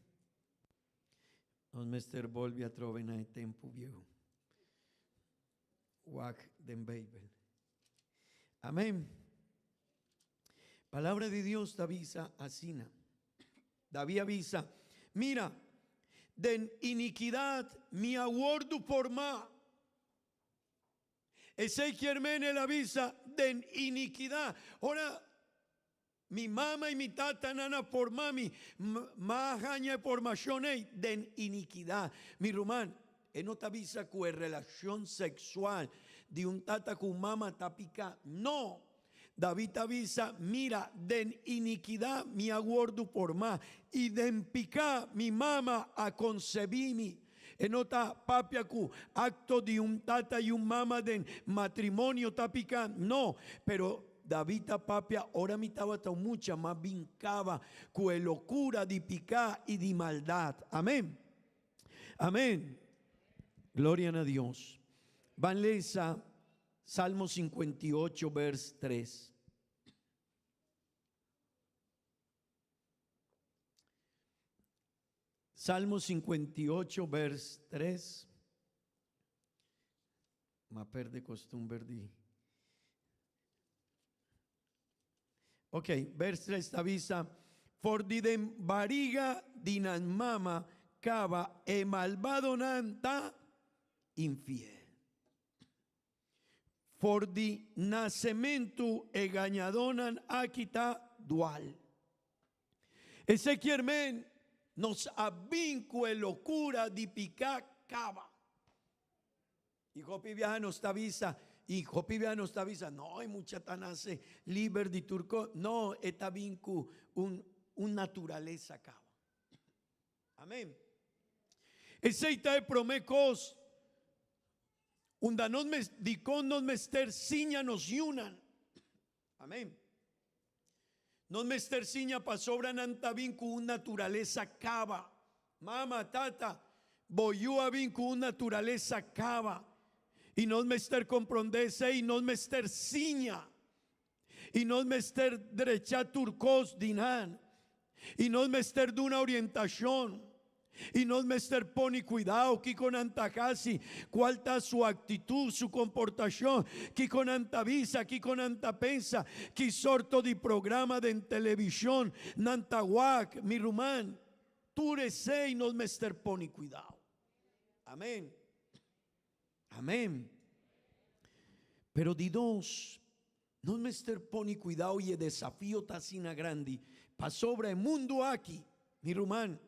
Nos mester bolbe atrobe na e tempu bieu. Wak den Beibel. Amén. Palabra di Dios ta bisa asina. David a bisa, Mira, den inikidat mi a wordu formá. Esei kier men el a bisa den inikidat. Ora mi mama i mi tatanan a forma mi, m'a a haña e formashon ei den inikidat. Mi ruman, e no ta bisa ku e relashon seksual di un tata ku un mama ta piká. No! David ta bisa, Mira, den inikidat mi a wordu formá, i den piká mi mama a konsebí mi. E no ta papia ku akto di un tata i un mama den matrimonio ta piká, no, pero David ta papia, Ora mi tabata un mucha, m'a bin kaba ku e lokura di piká i di maldat. Amén. Amén. Gloria na Dios. Ban lesa Salmo 58 vers 3. Salmo 58, vers 3. M'a perde costumber di. Ok, vers 3 ta bisa, For di den bariga di nan mama caba e malbadonan ta infiel. For di nasementu e gañadónan aki ta dual. Esei kier men nos a bin ku e lokura di piká kaba. I hopi biaha nos ta bisa, i hopi biaha nos ta bisa, no, e mucha ta nase liber di tur kos. No, e ta bin ku un un naturalesa kaba. Amén. Esei ta e promé kos unda nos mes, dikon nos mester siña nos yunan. Amén. Nos mester siña pasobra nan ta bin ku un naturalesa kaba. Mama, tata, bo yu a bin ku un naturalesa kaba. I nos mester komprondé esei, nos mester siña. I nos mester drecha tur kos di nan. I nos mester duna orientashon. I nos mester pone kuidao kiko nan ta hasi, kual ta su aktitut, su komportashon, kiko nan ta bisa, kiko nan ta pensa, ki sorto di programa den televishon nan ta wak. Mi ruman, tur esei nos mester pone kuidao. Amen. Amen. Pero di dos, nos mester pone cuidao y e desafio ta asina grandi, pasobra e mundo aki, mi ruman,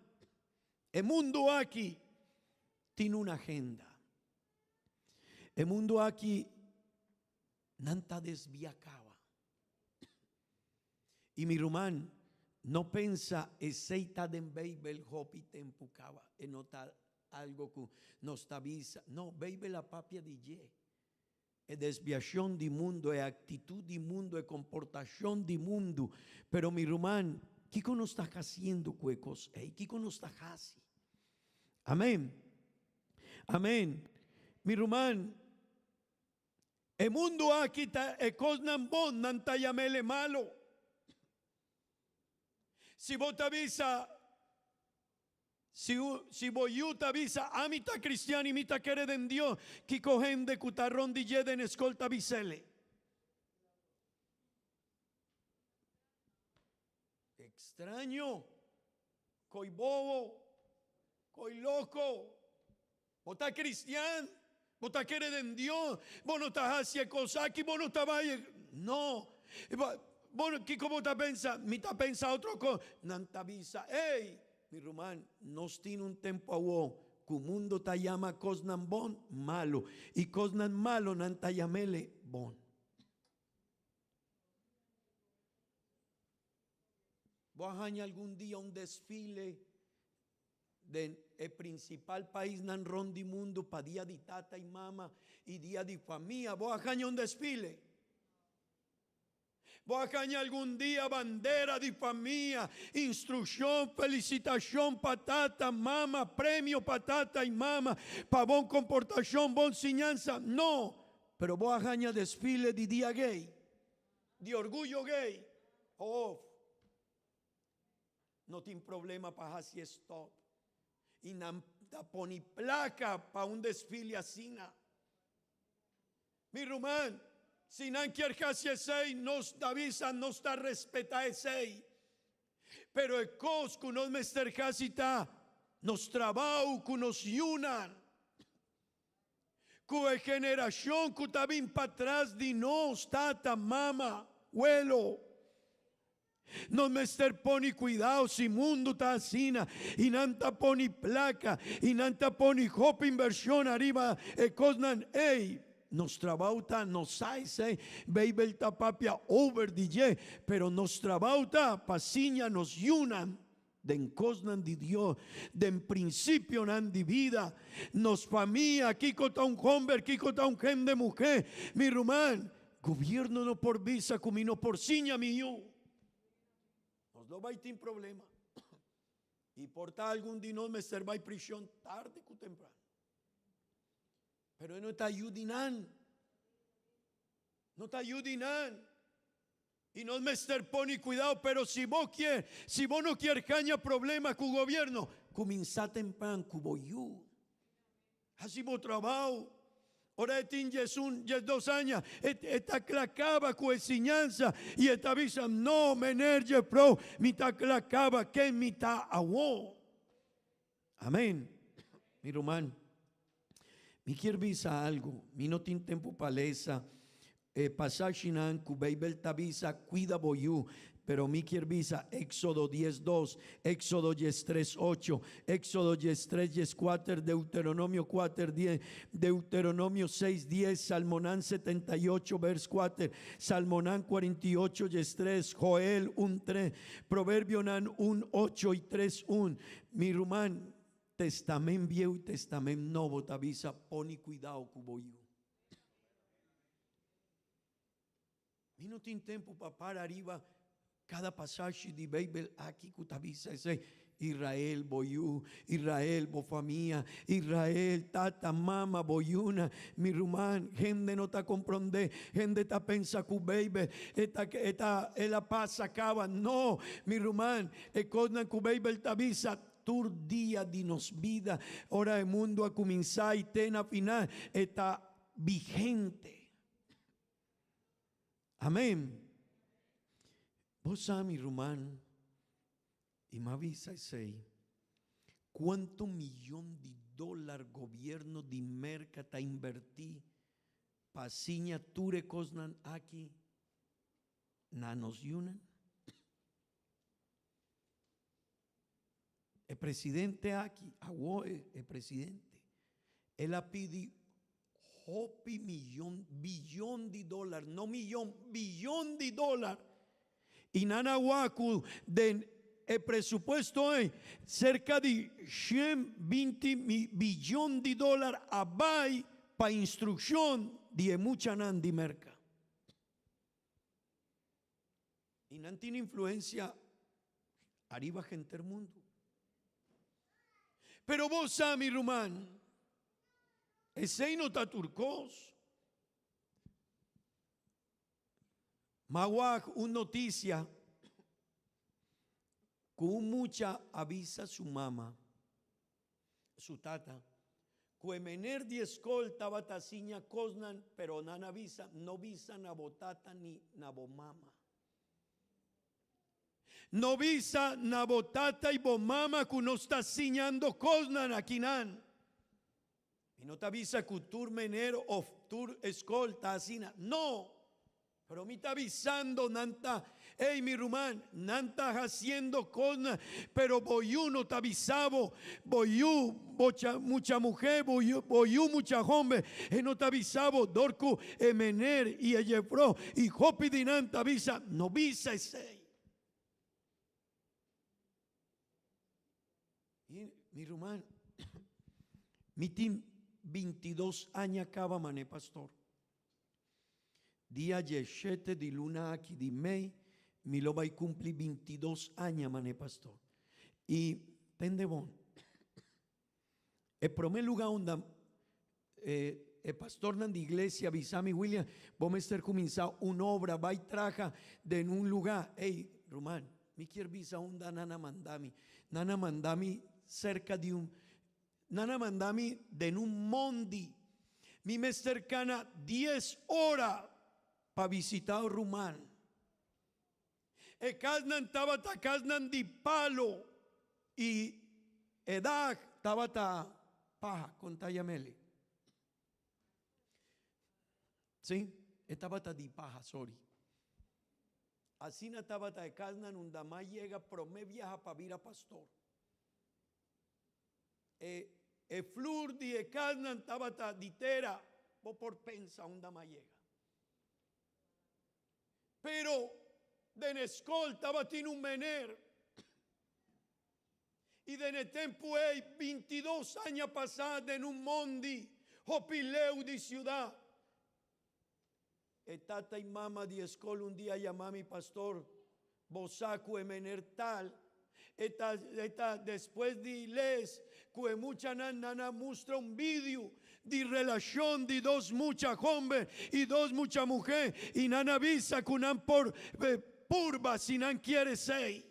e mundo aki tin un agenda. E mundo aki nan ta desvia caba. Y mi ruman, no pensa esey ta den Bijbel hopi tempo caba, e no ta algo cu nos ta bisa. No, Bijbel a papia di dje. E desviacion di mundo, e actitud di mundo, e comportacion di mundo. Pero mi ruman, kico nos ta haciendo cu e cos ey? Kico nos ta haci? Amen. Amen. Mi ruman, E mundu aki ta e kosnan bon, nan ta yam'el e malo. Si bo ta bisa, si, si bo yu ta bisa, Ami ta kristian i mi ta kere den Dios, kiko hende ku ta rond di dje den e skol ta bis'el? Ekstraño, koi bobo, koi loko. Bo ta cristian, bo ta kere den Dios, bo no ta haci e cos aki, bo no ta bay e. No. Bo, kico bo ta pensa? Mi ta pensa otro cos. Nan ta bisa, ey, mi ruman, nos tin un tempo awo cu mundo ta yama cosnan bon, malo, y cosnan malo nan ta yamele bon. Bo a haña algun dia un desfile den e principal paisnan rond di mundo pa dia di tata y mama y dia di famia? Bo a haña un desfile? Bo a haña algun dia bandera di famia, instruccion, felicitacion pa tata, mama, premio pa tata y mama, pa bon comportacion, bon siñansa? No! Pero bo a haña desfile di dia gay, di orguyo gay. Of no tin problema pa haci e stop. Y nan ta poni placa pa un desfile asina. Mi ruman, si nan kier haci esey, nos ta bisa nos ta respeta esey. Pero e cos cu nos mester haci ta nos trabao cu nos yunan. Cu e generacion cu ta bin patras di nos, tata, mama, welo. Nos mester poni cuidao si mundo ta asina y nan ta poni placa y nan ta poni hopi inversion ariba e cosnan ey. Nos trabao ta, nos sa esey, Bijbel ta papia over di dje, pero nos trabao ta pa siña nos yunan Den kosnan di Dios, den prinsipionan di bida, nos famia, kiko ta un homber, kiko ta un hende muhé, mi ruman, gobierno no por bisa ku mi no por siña mi yu. Nos lo bai tin problema. I por ta algun di nos mester bai prishon tardi ku temprano. Pero e no ta yu di nan. No ta yu di nan. Y nos mester pone cuidado, pero si bo kier, si bo no kier haña problema cu gobierno, cuminsa tempran cu bo yu. Haci bo trabao. Ora e tin 11, 12 aña, e, e ta cla caba cu e siñansa y e ta bisa, no, meneer, juffrouw, mi ta cla caba ken mi ta awo. Amen. Mi ruman, mi kier bisa algo. Mi no tin tempo pa lesa e pasashinan ku Beibel ta bisa kuida bo yu, pero mi kier bisa Éxodo dies dos, Éxodo 13 ocho, Éxodo 13 14, Deuteronomio kuater dies, Deuteronomio seis dies, Salmonan 78 vers kuater, Salmonan 48 13, Joel un tres, Proverbionan un ocho i tres un. Mi ruman, Testament Bieu i Testament Nobo ta bisa pone kuidao ku bo yu. Mi no tin tempu pa para riba kada pasashi di Beibel aki ku ta bisa esei. Israel, bo yu, Israel, bo famia, Israel, tata, mama, bo yuna. Mi ruman, hende no ta komprondé, hende ta pensa ku Beibel e ta, e ta, el a pasa kaba. No, mi ruman, e kosnan ku Beibel ta bisa tur dia di nos bida, ora e mundu a kuminsá i te na final, e ta vigente. Amén. Bo sa, mi ruman, i m'a bisa esei, kuantu miyon di dólar gobierno di Merka ta inbertí pa siña tur e kosnan aki na nos yunan? E presidente aki, awor e presidente, el a pidi hopi miyon, biyon di dólar, no miyon, biyon di dólar. I nan a wak ku den e presupuesto ei serka di 120 biyon di dólar a bai pa instrukshon di e muchanan di Merka. I nan tin influensia ariba henter mundu. Pero bo sa, mi ruman, esei no ta tur kos. M'a wak un notisia ku un mucha a bisa su mama, su tata, ku e mener di e skol tabata siña kosnan, pero nan a bisa, no bisa na bo tata ni na bo mama. No bisa na bo tata i bo mama ku nos ta siñando kosnan akinan. Mi no ta bisa ku tur mener òf tur skol ta asina. No! Pero mi ta bisando nan ta, Ey mi ruman, nan ta hasiendo kosnan, pero bo yu no ta bisa bo, bo yu, bo mucha muhé, bo yu mucha homber, e no ta bisa bo dor ku e mener i e jefrou i hopi di nan ta bisa, no bisa esei. I mi ruman, mi tin 22 aña kaba man'e pastor. Dia 17 di luna aki di mei mi lo bai kumpli 22 aña man'e pastor. I tende bon, e promé lugá unda e, e pastornan di iglesia bisa mi, William, bo mester kuminsá un obra, bai traha den un lugá. Ey, ruman, mi kier bisa unda nan a manda mi. Nan a manda mi serka di un, nan a manda mi den un mondi. Mi mester kana 10 ora pa visitá un ruman. E kasnan tabata kasnan di palo i e dak tabata paha, kon ta yam'el? Sí, e tabata di paha, sorry. Asina tabata e kasnan unda m'a yega promé biaha pa bira pastor. E, e flur di e kasnan tabata di tera, bo por pensa unda m'a yega. Pero den e skol tabatin un mener. I den e tempu ei, 22 aña pasá, den un mondi hopi leu di siudat, e tata i mama di e skol un dia yama mi, Pastor, bo sa ku e mener tal. E ta, e ta despues di les ku e muchanan nan a mustra un video di relashon di dos mucha homber i dos mucha muhé i nan a bisa ku nan por purba si nan kier esei.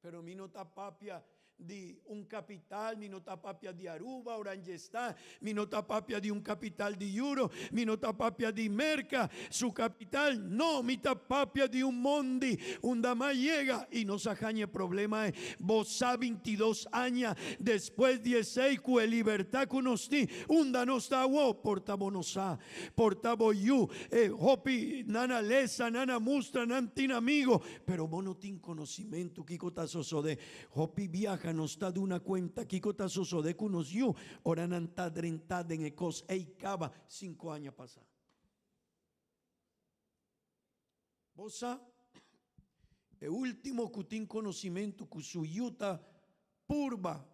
Pero mi no ta papia di un capital, mi no ta papia di Aruba, Oranjestad, mi no ta papia di un capital di Europe, mi no ta papia di Merca, su capital, no, mi ta papia di un mondi unda mas yega y nos a haña e problema e bo sa 22 aña despues di esey cu e libertad cu nos tin, unda nos ta awo, por ta bo no sa. Por ta bo yu, e hopi nan a lesa, nan a mustra, nan tin amigo, pero bo no tin conocimento kico ta sosode. Hopi biaha nos ta duna cuenta kico ta sosode cu nos yu ora nan ta drenta den e cos ey caba cinco aña pasa. Bo sa, e ultimo cu tin conocimento cu su yu ta purba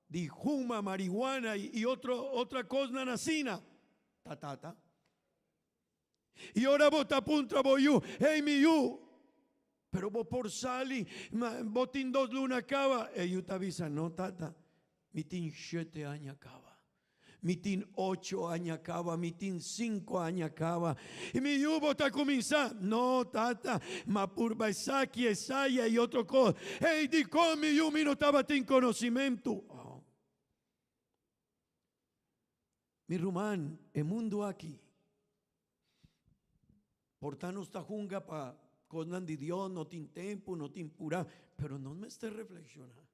di huma marihuana y otro otra cosnan asina, ta tata. Y ora bo ta puntra bo yu, Hey mi yu, pero bo por sali, bo tin dos luna caba. E yu ta bisa, No tata, mi tin shete aña caba. Mi tin ocho aña caba, mi tin cinco aña caba. Y mi yu bo ta cuminsa, No tata, ma purba esaki, esaya y otro cos. Hey, dicon mi yu mi no tabatin conocimento? Oh. Mi ruman, e mundo aki por ta nos ta hunga pa cosnan di Dios, no tin tempo, no tin pura, pero nos mester reflexiona.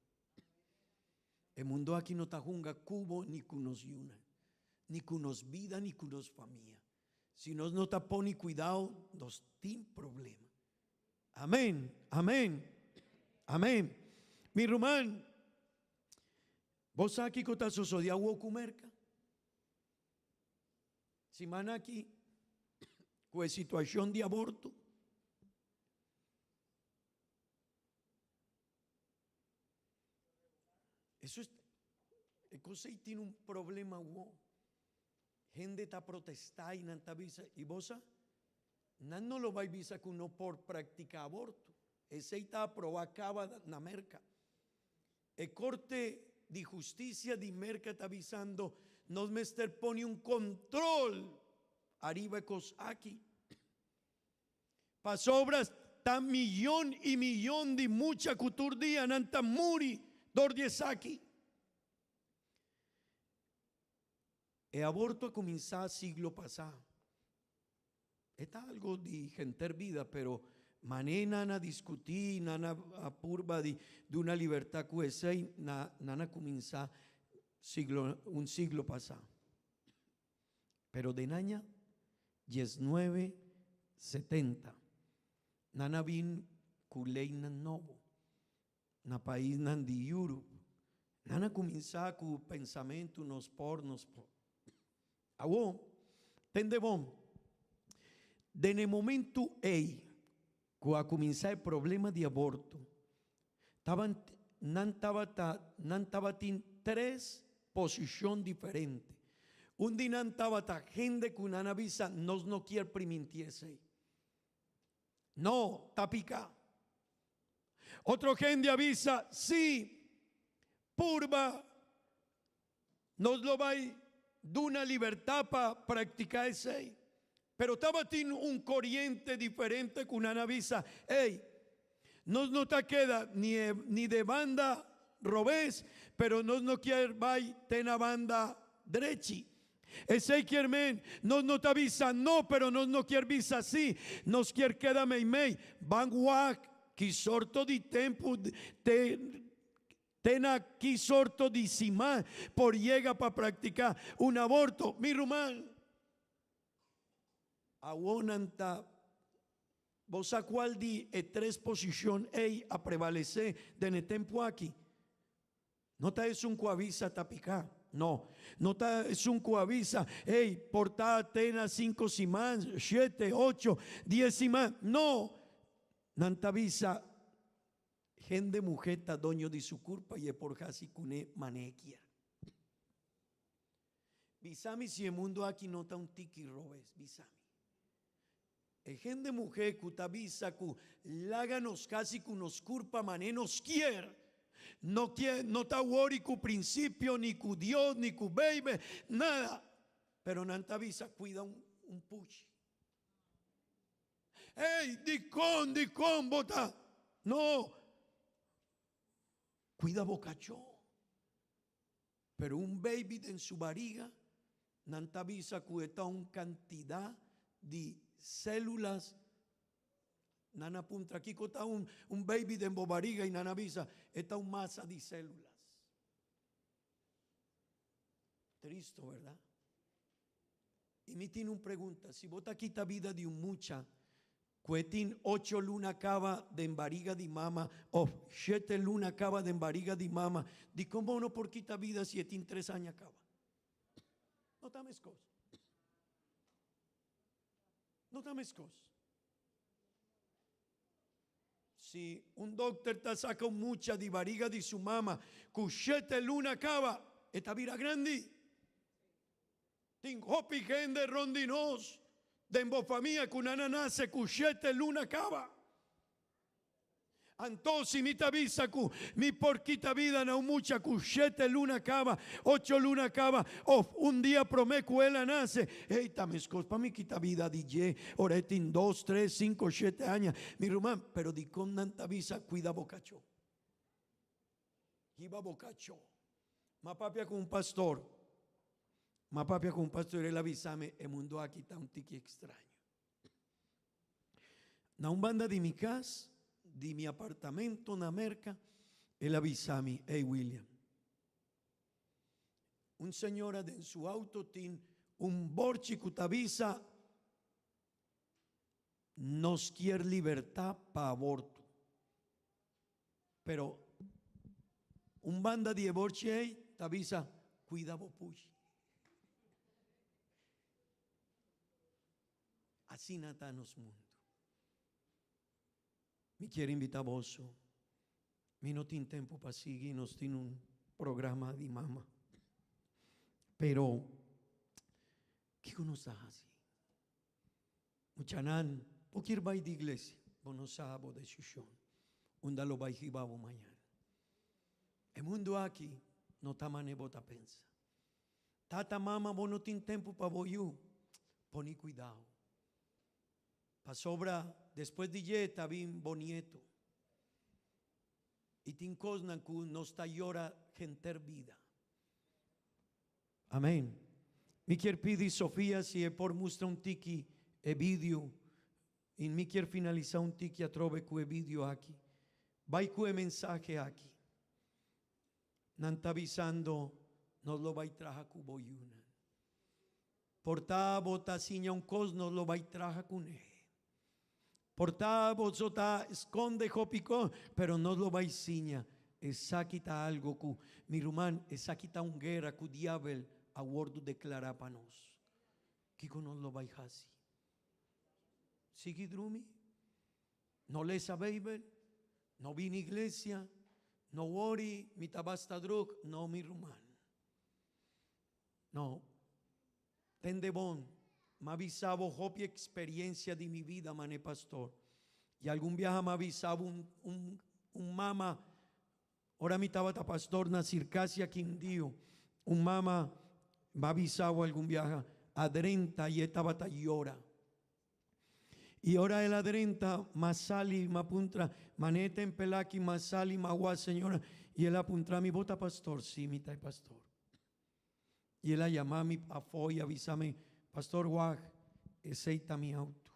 E mundo aki no ta hunga cu bo ni cu nos yunan, ni cu nos bida, ni cu nos famia. Si nos no ta pone cuidao, nos tin problema. Amen, amen, amen. Mi ruman, Bo sa kiko ta sosodé awor ku Merka? Siman aki, ku e situashon di aborto. Eso es, e kos ei tin un problema awor. Hende ta protestá i nan ta bisa, i bo sa? Nan no lo bai bisa ku no por praktiká aborto. Esei ta aprobá kaba na Merka. E Korte di Hustisia di Merka ta bisando, Nos mester pone un kontrol ariba e kos aki. Pasobra ta miyon i miyon di mucha ku tur dia nan ta muri dor di esaki. E aborto a kuminsá siglo pasá. E ta algo di henter bida, pero mané nan a diskutí, nan a purba di duna libertad ku esei, na nan a kuminsá siglo, un siglo pasá. Pero den aña diesnuebe setenta, nan a bin ku leynan nobo na paisnan di Europe. Nan a kuminsá ku pensamentu nos por, nos por. Awor, tende bon, den e momentu ei ku a kuminsá e problema di aborto, taban, nan tabata, nan tabatin tres posishon diferente. Un di nan tabata hende ku nan a bisa, Nos no kier primintí esei. No, ta piká. Otro hende a bisa, Sí, purba Nos lo bai duna libertad pa practica esey. Pero tabatin un coriente diferente cu nan a bisa, Ey, nos no ta keda ni e ni de banda robes, pero nos no kier bai te na banda drechi. Esey kier men, nos no ta bisa no, pero nos no kier bisa si. Nos kier keda meimei. Ban wak ki sorto di tempo te Te na ki sorto di siman por yega pa practica un aborto? Mi ruman, awor nan ta Bo sa cual di e tres posicion ey a prevalece den e tempo aki? No ta esun cu avisa ta pica. No. No ta esun cu avisa, ey, por ta te na cinco siman, shete, ocho, dies siman. No! Nan ta bisa Hende muhé ta doño di su kurpa i e por hasi kuné manera e kier. Bisa mi si e mundu aki no ta un tiki robes, bisa mi. E hende muhé ku ta bisa ku laga nos hasi ku nos kurpa manera nos kier, no kier, no ta wori ku prinsipio, ni ku Dios, ni ku Beibel, nada. Pero nan ta bisa kuida un un pushi. Ey, dikon, dikon bo ta? No, kuida bo kachó. Pero un baby den su bariga, nan ta bisa ku e ta un kantidat di sélulas. Nan a puntra kiko ta un un baby den bo bariga i nan a bisa e ta un masa di sélulas. Tristo, bèrdat? I mi tin un pregunta, si bo ta kita bida di un mucha ku e tin ocho luna kaba den bariga di mama òf shete luna kaba den bariga di mama, dikon bo no por kita bida si e tin tres aña kaba? No ta meskos. No ta meskos. Si un dokter ta saka un mucha di bariga di su mama ku shete luna kaba, e ta bira grandi. Tin hopi hende rond di nos den bo famia ku nan a nase ku shete luna kaba. Anto si mi ta bisa ku mi por kita bida na un mucha ku shete luna kaba, ocho luna kaba òf un dia promé ku el a nase, ei ta meskos pa mi kita bida di dje ora e tin dos, tres, sinku, shete aña. Mi ruman, pero dikon nan ta bisa kuida bo kachó? Hiba bo kachó. M'a papia ku un pastor. M'a papia ku un pastor, el a bisa mi, e mundu aki ta un tiki ekstraño. Na un banda di mi kas, di mi apartamento na Merka, el a bisa mi, Ey William, un señora den su auto tin un borchi ku ta bisa, Nos kier libertad pa aborto. Pero un banda di e borchi ei ta bisa, Cuida bo pushi. Asina ta nos mundo. Mi kier invita boso. Mi no tin tempo pa sigui, nos tin un programa di mama. Pero, kiko nos ta hasi? Muchanan, bo kier bai di iglesia? Bo no sa bo desishon. Unda lo bai hiba bo mañana? E mundu aki no ta mane bo ta pensa. Tata, mama, bo no tin tempu pa bo yu. Poni kuidao. Pasobra despues di dje ta bin bo nieto. I tin kosnan ku nos ta yora henter bida. Amen. Mi kier pidi Sofia si e por mustra un tiki e video y mi kier finalisa un tiki atrobe cu e video aki. Bay cu e mensahe aki. Nan ta bisando nos lo bay traha cu bo yunan. Por ta bo ta siña un cos nos lo bay traha cune. Por ta boso ta sconde hopi cos, pero nos lo bay siña. Esaki ta algo cu, mi ruman, esaki ta un guera cu diabel a wordo declara pa nos. Kico nos lo bay haci? Sigui drumi? No lesa Bijbel? No bini iglesia? No worry, mi ta basta druk? No, mi ruman. No. Tende bon, m'a bisa bo hopi experiencia di mi vida mane pastor. Y algun biaha m'a bisa bo un, un, un mama, ora mi tabata pastor na Circasia Quindío, un mama m'a bisa bo algun biaha, a drenta y e tabata yora. Y ora el a drenta, m'a sali, m'a puntra, Mane e tempel aki? M'a sali, m'a wak, señora, y el a puntra mi, Bo ta pastor? Sí, mi ta e pastor. Y el a yama mi afó y a bisa mi, Pastor wak, esey ta mi auto.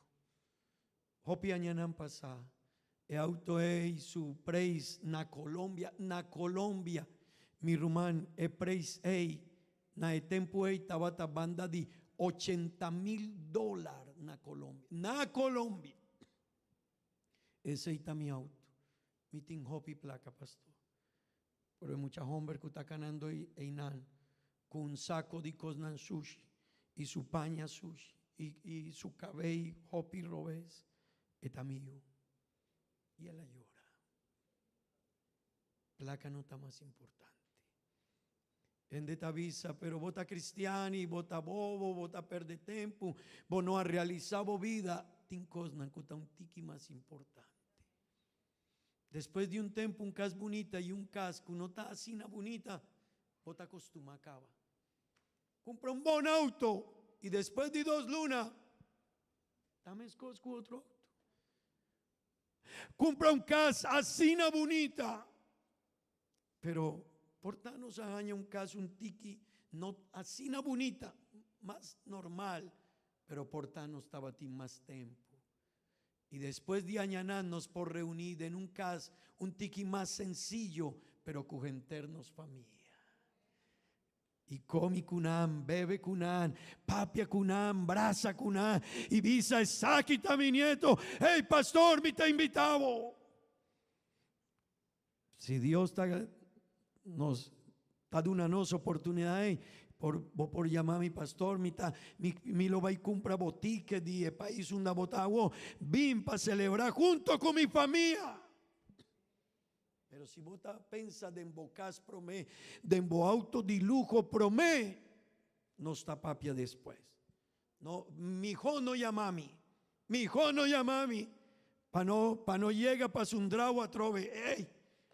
Hopi añanan pasá, e auto ey su preis na Colombia, na Colombia, mi ruman, e preis ey na e tempu ey tabata banda di 80,000 dolar na Colombia, na Colombia! Esey ta mi auto. Mi tin hopi placa, pastor. Pero e mucha homber cu ta canando eynan cu un saco di cosnan sushi y su paña sushi y su cabey hopi robes, e ta mi yu. Y el a yora. Placa no ta mas importante. Hende ta bisa, pero bo ta cristian y bo ta bobo, bo ta perde tempo, bo no a realisa bo vida. tin kosnan ku ta un tiki mas importante. Despues di un tempu un kas bunita i un kas ku no ta asina bunita, bo ta kostumá kaba. Kumpra un bon outo i despues di dos luna ta meskos ku otro outo. Kumpra un kas asina bunita, pero por ta nos a haña un kas un tiki no asina bunita, mas normal, pero por ta nos tabatin mas tempu. I despues di añanan nos por reuní den un kas un tiki mas sensiyo, pero ku henter nos famia. I komi ku nan, bebe ku nan, papia ku nan, brasa ku nan i bisa, Esaki ta mi nieto! Hey, pastor, mi ta invitá bo! Si Dios ta nos ta duna nos oportunidad ei, por bo por yama mi pastor, mi ta mi mi lo bai cumpra bo ticket di e pais unda bo ta awo, bin pa celebra hunto cu mi famia. Pero si bo ta pensa den bo cas prome, den bo auto di luho prome, nos ta papia despues. No, miho no yama mi. Miho no yama mi. Pa no, pa no yega pa sundrau atrobe. Ey,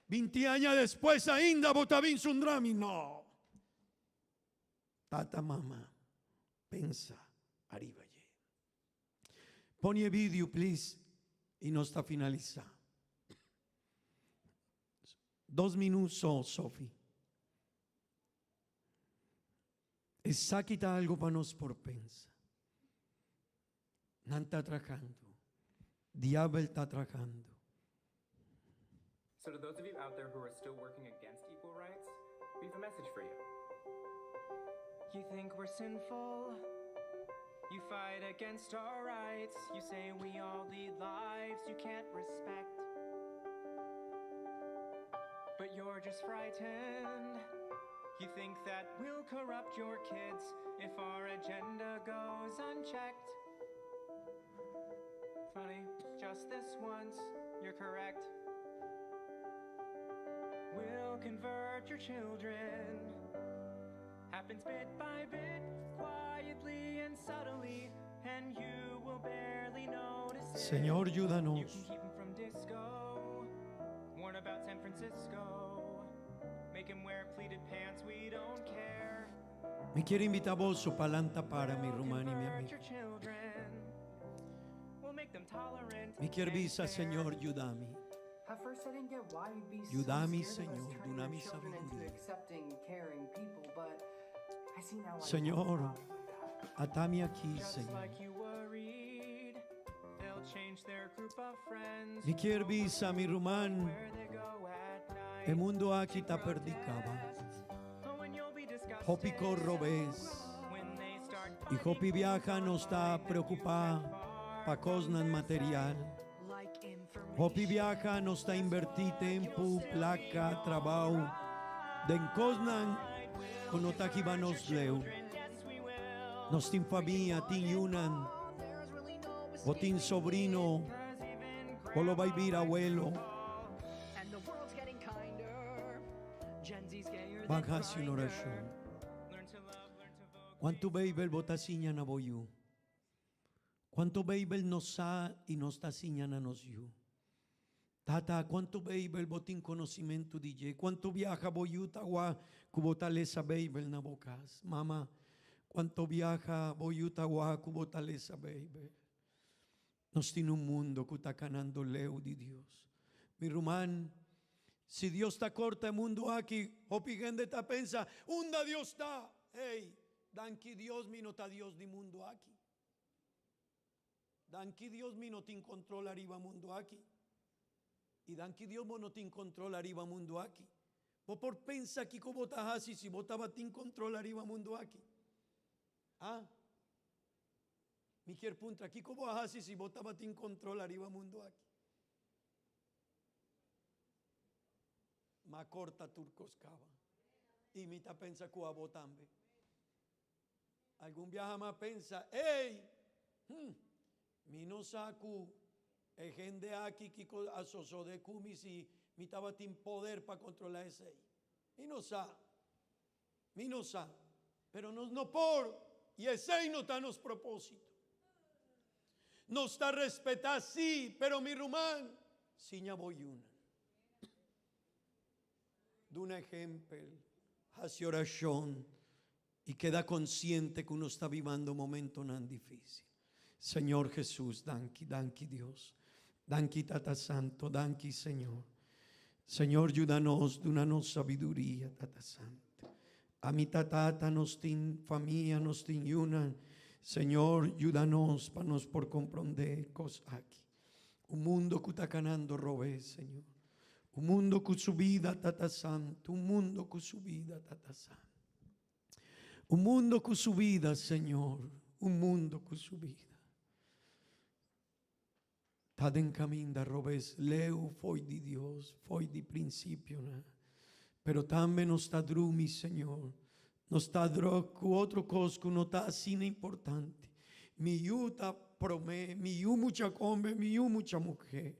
20 aña despues ainda bo ta bin sundra mi. No. Tata, mama, pensa ariba dje. Pone e video, please, y nos ta finalisa. Dos minuut so, Sophie. Esaki ta algo pa nos por pensa. Nan ta trahando. Diabel ta trahando. So to those of you out there who are still working against equal rights, we have a message for you. You think we're sinful? You fight against our rights. You say we all lead lives you can't respect. But you're just frightened. You think that we'll corrupt your kids if our agenda goes unchecked. Funny, just this once, you're correct. We'll convert your children. Happens bit by bit, quietly and subtly, and you will barely notice it. Señor, You yúdanos. can keep 'em from disco. Warn about San Francisco. Make 'em wear pleated pants, we don't care. Mi kier invitá boso pa lanta para, mi We'll ruman i mi convert amigo. your children. We'll make them tolerant Mi kier and bisa, fair. Señor, yuda mi. At first I didn't get why you'd be so Yuda mi, scared of us Señor, turning duna your mi children into sabiduria. accepting, caring people, but I see now why you have a Señor, problem with that. ata mi aki, Just Señor. like you worried, they'll change their group of friends. Mi kier bisa, mi ruman, Where they go at night. e mundo aki ta perdí kaba. Oh, and you'll be disgusted Hopi kos robes. when they start I hopi biaha nos ta preokupá pa kosnan material. Hopi biaha nos ta invertí tempu, plaka, trabou den kosnan ku no ta hiba nos leu. Nos tin famia, tin yunan, bo tin sobrino, bo lo bai bira awelo. Ban hasi un orashon. Kuantu Beibel bo ta siña na bo yu? Kuantu Beibel nos sa i nos ta siña na nos yu? Tata, kuantu Beibel bo tin konosimentu di dje? Kuantu biaha bo yu ta wak ku bo ta lesa Beibel na bo kas? Mama, kuantu biaha bo yu ta wak ku bo ta lesa Beibel? Nos tin un mundo ku ta kanando leu di Dios. Mi ruman, si Dios ta korta e mundu aki, hopi hende ta pensa, Unda Dios ta? Hey, danki Dios mi no ta Dios di mundu aki. Danki Dios mi no tin control ariba mundu aki. I danki Dios bo no tin control ariba mundu aki. Bo por pensa kiko bo ta hasi si bo tabatin control ariba mundu aki? Ah? Mi kier puntra, kiko bo a hasi si bo tabatin control ariba mundu aki? M'a corta tur cos caba. I mi ta pensa cu abo tambe. Algun biaha m'a pensa, Ey! Hm! Mi no sa cu e hende aki kico a sosode cu mi si mi tabatin poder pa controla esey. Mi no sa. Mi no sa. Pero nos no por, y esey no ta nos proposito. Nos ta respetá sí, pero mi ruman, siña bo yunan. Duna ehempel, hasi orashon i keda konsiente ku nos ta bibando momentonan difísil. Señor Jesús, danki, danki Dios. Danki Tata Santo, danki Señor. Señor yuda nos, duna nos sabiduria, Tata Santo. Ami ta tata, nos tin famia, nos tin yunan. Señor yuda nos pa nos por comprende cos aki. Un mundo cu ta canando robes, Señor. Un mundo cu su bida, Tata Santo. Un mundo cu su bida, Tata Santo. Un mundo cu su bida, Señor. Un mundo cu su bida. Ta den caminda robes, leu fo'i di Dios, fo'i di principionan. Pero tambe nos ta drumi, Señor. Nos ta druk cu otro cos cu no ta asina importante. Mi yu ta prome, mi yu mucha homber, mi yu mucha muher.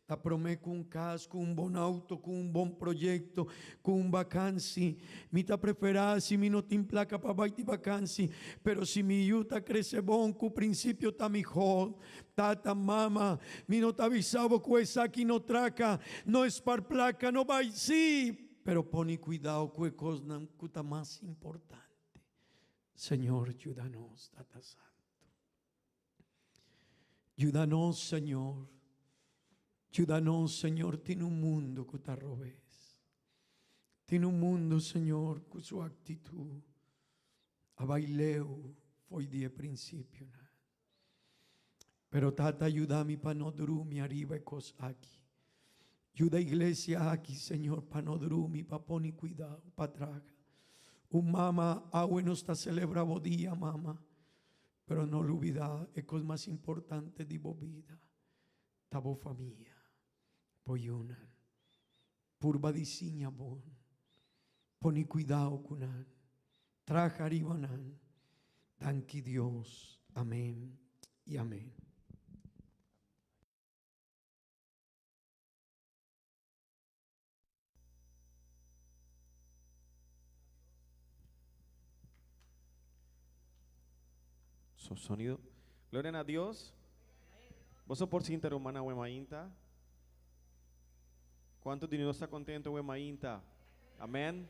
Ta prome cu un cas, cu un bon auto, cu un bon proyecto, cu un vakansi. Mi ta prefera si mi no tin placa pa bay di vakansi, pero si mi yu ta crece bon, cu principio ta miho. Tata, mama, mi no ta bisa bo cu esaki no traca, no spar placa, no bay, si, pero pone cuidao cu e cosnan cu ta mas importante. Señor, yuda nos, Tata Santo. Yuda nos, Señor. Yuda nos, Señor. Tin un mundo cu ta robes. Tin un mundo, Señor, cu su actitud a bay leu fo'i di e principionan. Pero Tata, yuda mi pa no drumi ariba e cos aki. Yuda iglesia aki, Señor, pa no drumi, pa pone cuidao, pa traga. Un mama, awe nos ta celebra bo dia, mama. Pero no lubida e kos mas importante di bo bida ta bo famia, bo yunan. Purba di siña bon. Pone kuidao ku nan. Traha riba nan. Danki Dios. Amen i amen. So, sonido. Gloria na Dios. Boso por sinta ruman awe mainta. Cuanto di nos ta contento awe mainta? Amen.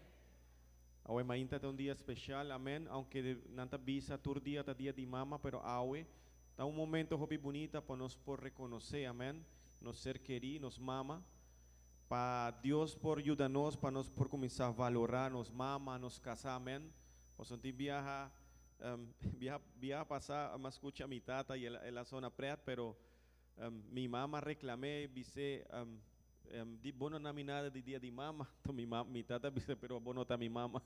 Awe mainta ta un dia special. Amen. Aunke nan ta bisa tur dia ta dia di mama, pero awe ta un momento hopi bunita pa nos por reconoce. Amen. Nos ser keri, nos mama. Pa Dios por yuda nos pa nos por cuminsa valora nos mama, nos casa, amen. Pasobra tin biaha, biaha, biaha pasa mi a scucha mi tata y el a sona pret, pero mi mama reclame, bise, di bo no na mi nada di dia di mama, to mi mama, mi tata bise, pero bo no ta mi mama.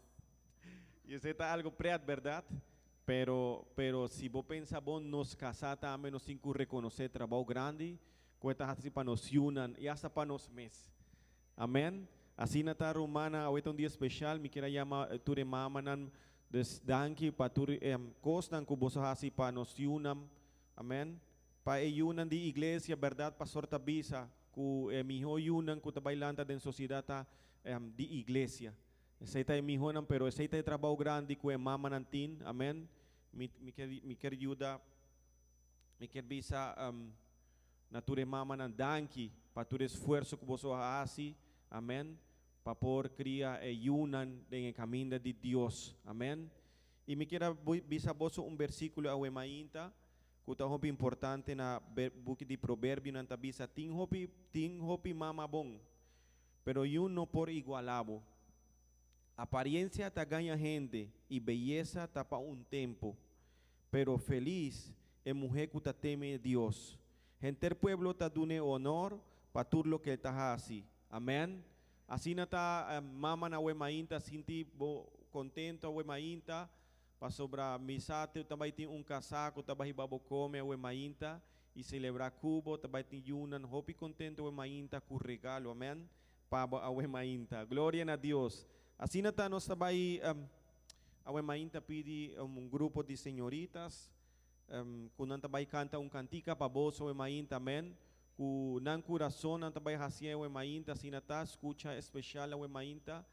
Y esey ta algo pret, berdad? Pero, pero si bo pensa bon, nos casa tambe nos tin cu reconoce trabao grandi Ku e ta hasi pa nos yunan i asta pa nos mes. Amen. Asina ta rumannan, awe ta un dia speshal, mi kier a yama tur e mamanan, dus danki pa tur e kosnan ku boso hasi pa nos yunan. Amen. Pa e yunan di iglesia, bèrdat pastor ta bisa ku e mihó yunan ku ta bai lanta den sosiedat ta di iglesia. Esei ta e mihónan, pero esei ta e trabou grandi ku e mamanan tin. Amen. Mi mi kier mi kier yuda, mi kier bisa. Na tur e mamanan danki pa tur esfuerso ku boso a hasi, amen, pa por kria e yunan den e kaminda di Dios, amen. I mi kier a bisa boso un bersíkulo awe mainta ku ta hopi importante na buki di Proverbionan ta bisa tin hopi tin hopi mama bon, pero yun no por igualá bo. Apariencia ta gaña hende i beyesa ta pa un tempu, Pero felis e muhé ku ta teme Dios. Henter pueblo ta dun'é honor pa tur loke el ta hasi. Amèn. Asina ta mama na awe mainta sinti bo kontento awe mainta pasobra mi sa te ta bai tin un kasá ku ta bai hiba bo kome awe mainta i selebrá ku bo ta bai tin yunan hopi kontento awe mainta ku regalo. Amèn. Pa bo awe mainta. Gloria na Dios. Asina ta nos ta bai. Awe mainta pidi un grupo di señoritas cu nan ta bay canta un cantica pa boso awe mainta, amen. Cu nan curazon nan ta bay haci awe mainta, asina ta, scucha especial awe mainta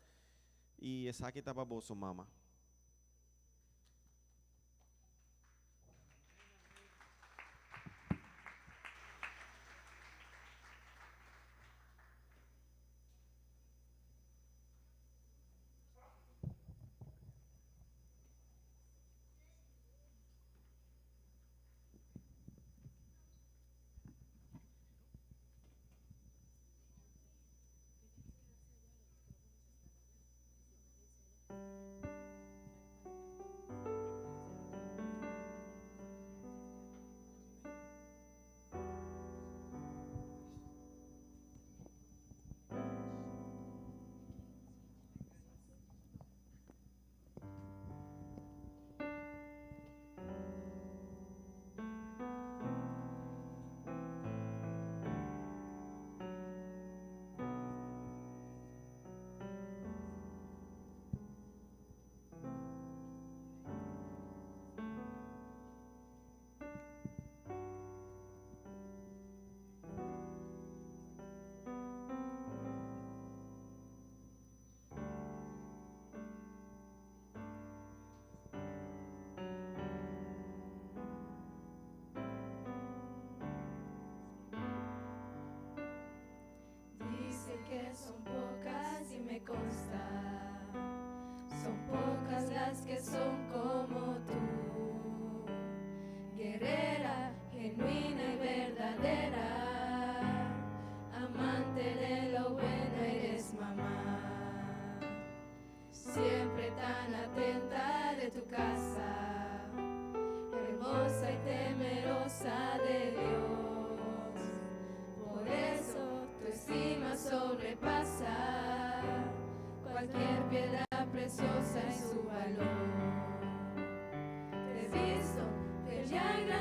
y esaki ta pa boso mama.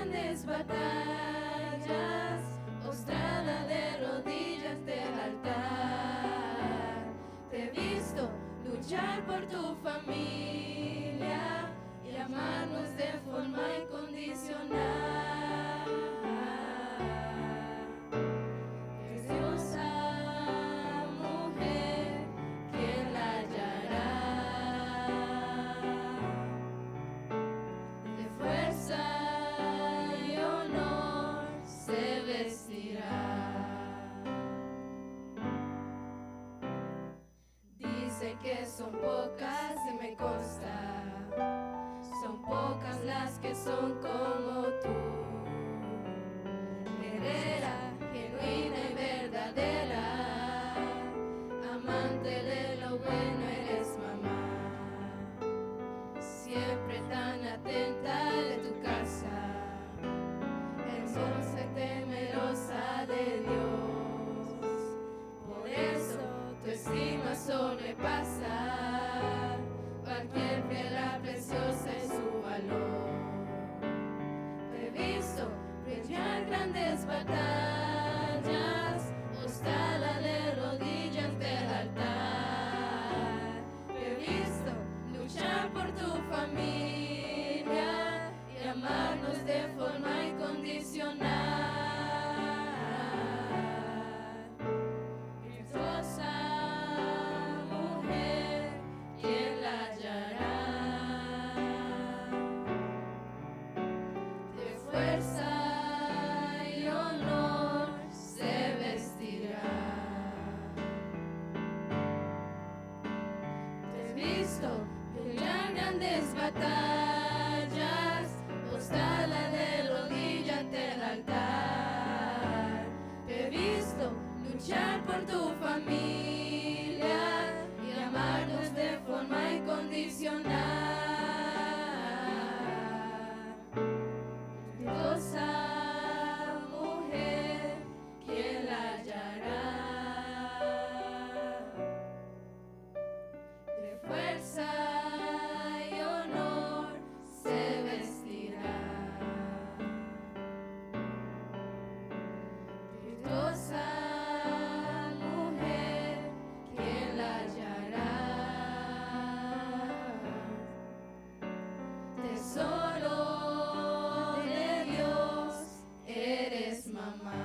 grandes batallas, postrada de rodillas del altar. Te he visto luchar por tu familia y amarnos de forma incondicional. Preciosa mujer, ¿quién la hallará? De fuerza y honor se vestirá. Dicen que son pocas y me consta, son pocas las que son como tú. Guerrera, genuina y verdadera, amante de lo bueno eres mamá. Siempre tan atenta de tu casa, hermosa y temerosa de Dios. Por eso tu estima sobrepasa cualquier piedra preciosa en su valor. Te he visto pelear grandes batallas, postrada de rodillas del altar. Te he visto luchar por tu familia y amarnos de forma incondicional. Virtuosa mujer, ¿quién la hallará? De fuerza y honor se vestirá. Te he visto pelear grandes batallas, postrada de rodilla ante el altar. Te he visto luchar por tu familia y amarnos de forma incondicional. Virtuosa mujer, ¿quién la hallará? De fuerza y honor se vestirá. Virtuosa mujer, ¿quién la hallará? Tesoro de Dios, eres mamá.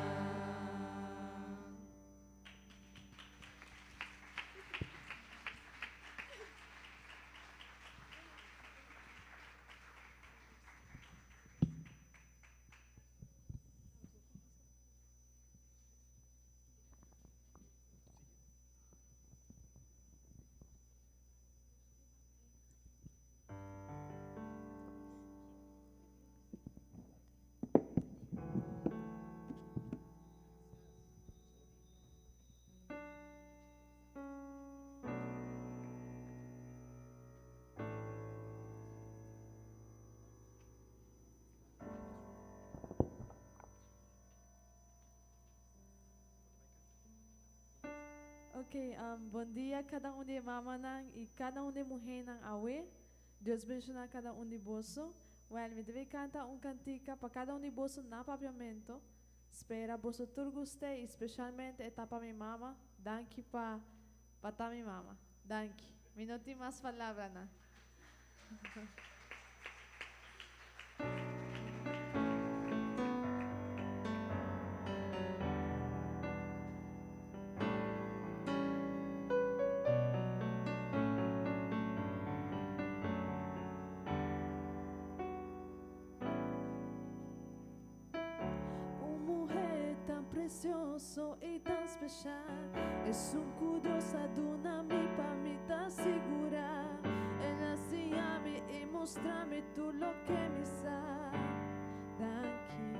Ok, bon dia kada un di mamanan i kada un di muhénan awe. Dios bendishoná kada un di boso. Well, mi ta bai kanta un kantika pa kada un di boso na papiamento. Spera boso tur gusta i spesialmente e ta pa mi mama. Danki pa pa ta mi mama. Danki. Mi no tin mas palabranan. Un muhé tan presioso i tan spesial Esun ku Dios a duna mi pa mi ta sigurá El a siña mi i mustra mi tur loke mi sa Danki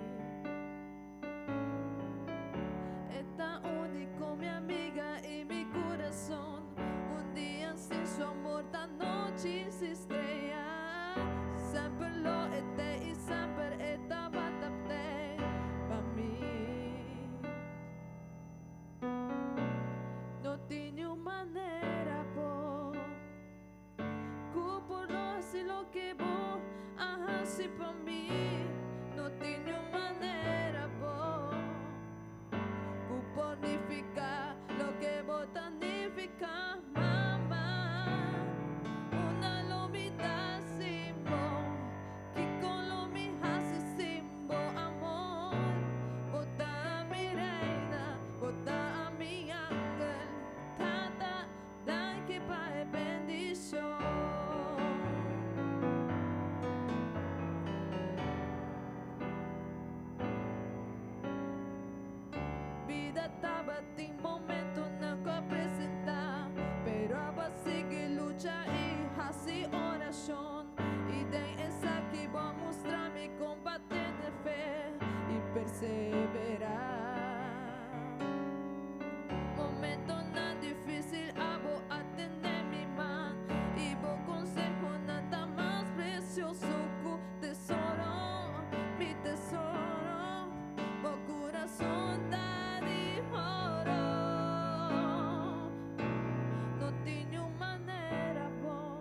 E ta úniko mi amiga i mi kurason Un dia sin su amor ta nochi sin strea Semper lo e t'ei i semper e tabata t'ei pa mi. No tin niun manera bo ku por lo hasi loke bo a hasi pa mi. Tabatin momentonan ku a presentá, pero abo a sigui lucha i hasi orashon. I den esaki bo a mustra mi kon pa tene fe i perseverá. Momentonan difísil abo a tene mi man, i bo konsehonan ta mas presioso ku tesoro, mi tesoro. Bo kurason ta di oro. No tin niun manera bo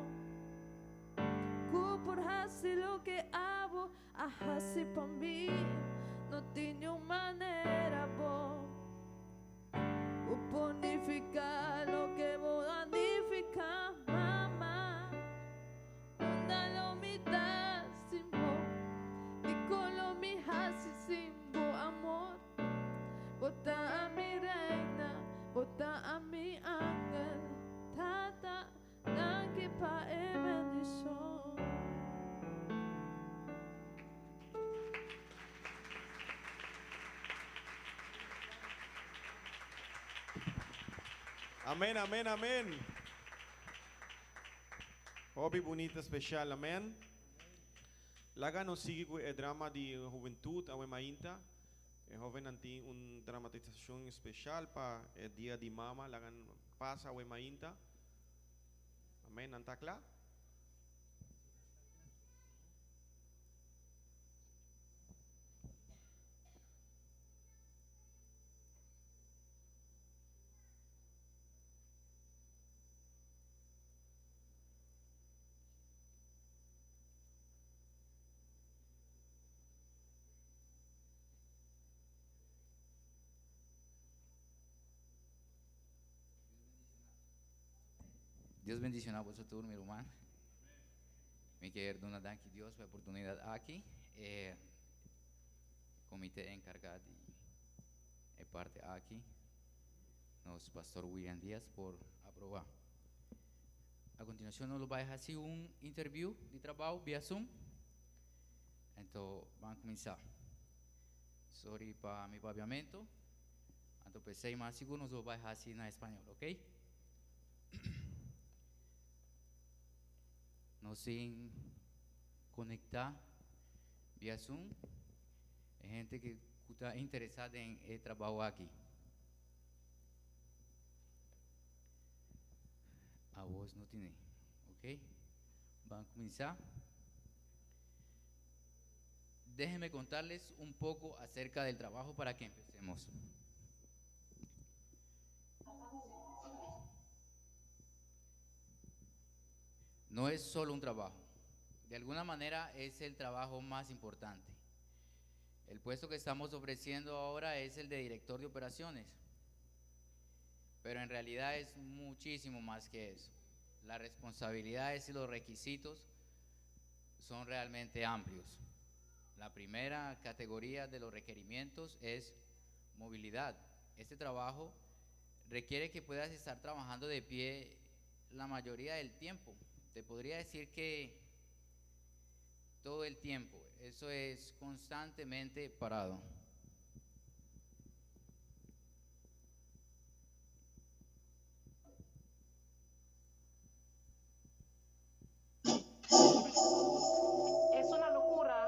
ku por hasi loke abo a hasi pa mi. No tin niun manera bo ku por nifiká loke bo a nifiká, mama. Unda lo mi ta sin bo? Kiko lo mi hasi sin bo amor? Bo ta mi reina, bo ta mi angel. Tata, danki pa e bendishon. Amén, amén, amén. Hopi bunita special, amén. Laga nos sigui ku e drama di hubentud awe mainta. E hobennan tin un dramatisacion special pa e dia di mama. Laga pasa awe mainta. Amén, nan ta cla? Dios bendiciona boso tur, mi ruman. Mi kier duna danki Dios pa e oportunidad aki. E comite encarga di e parte aki, nos pastor William Diaz por aproba. A continuacion nos lo bay haci un interview di trabao via Zoom. Anto ban cuminsa. Sorry pa mi papiamento. Anto pesey mas sigur nos lo bay haci na español, ok? Nos sin conecta via Zoom e hende que cu ta interesa den e trabao aki. Awos no tine. Ok? Ban cuminsa. Déjenme contarles un poco acerca del trabajo para que empecemos. No es solo un trabajo. De alguna manera es el trabajo más importante. El puesto que estamos ofreciendo ahora es el de director de operaciones. Pero en realidad es muchísimo más que eso. Las responsabilidades y los requisitos son realmente amplios. La primera categoría de los requerimientos es movilidad. Este trabajo requiere que puedas estar trabajando de pie la mayoría del tiempo. Te podría decir que todo el tiempo. Eso es constantemente parado. Es una locura.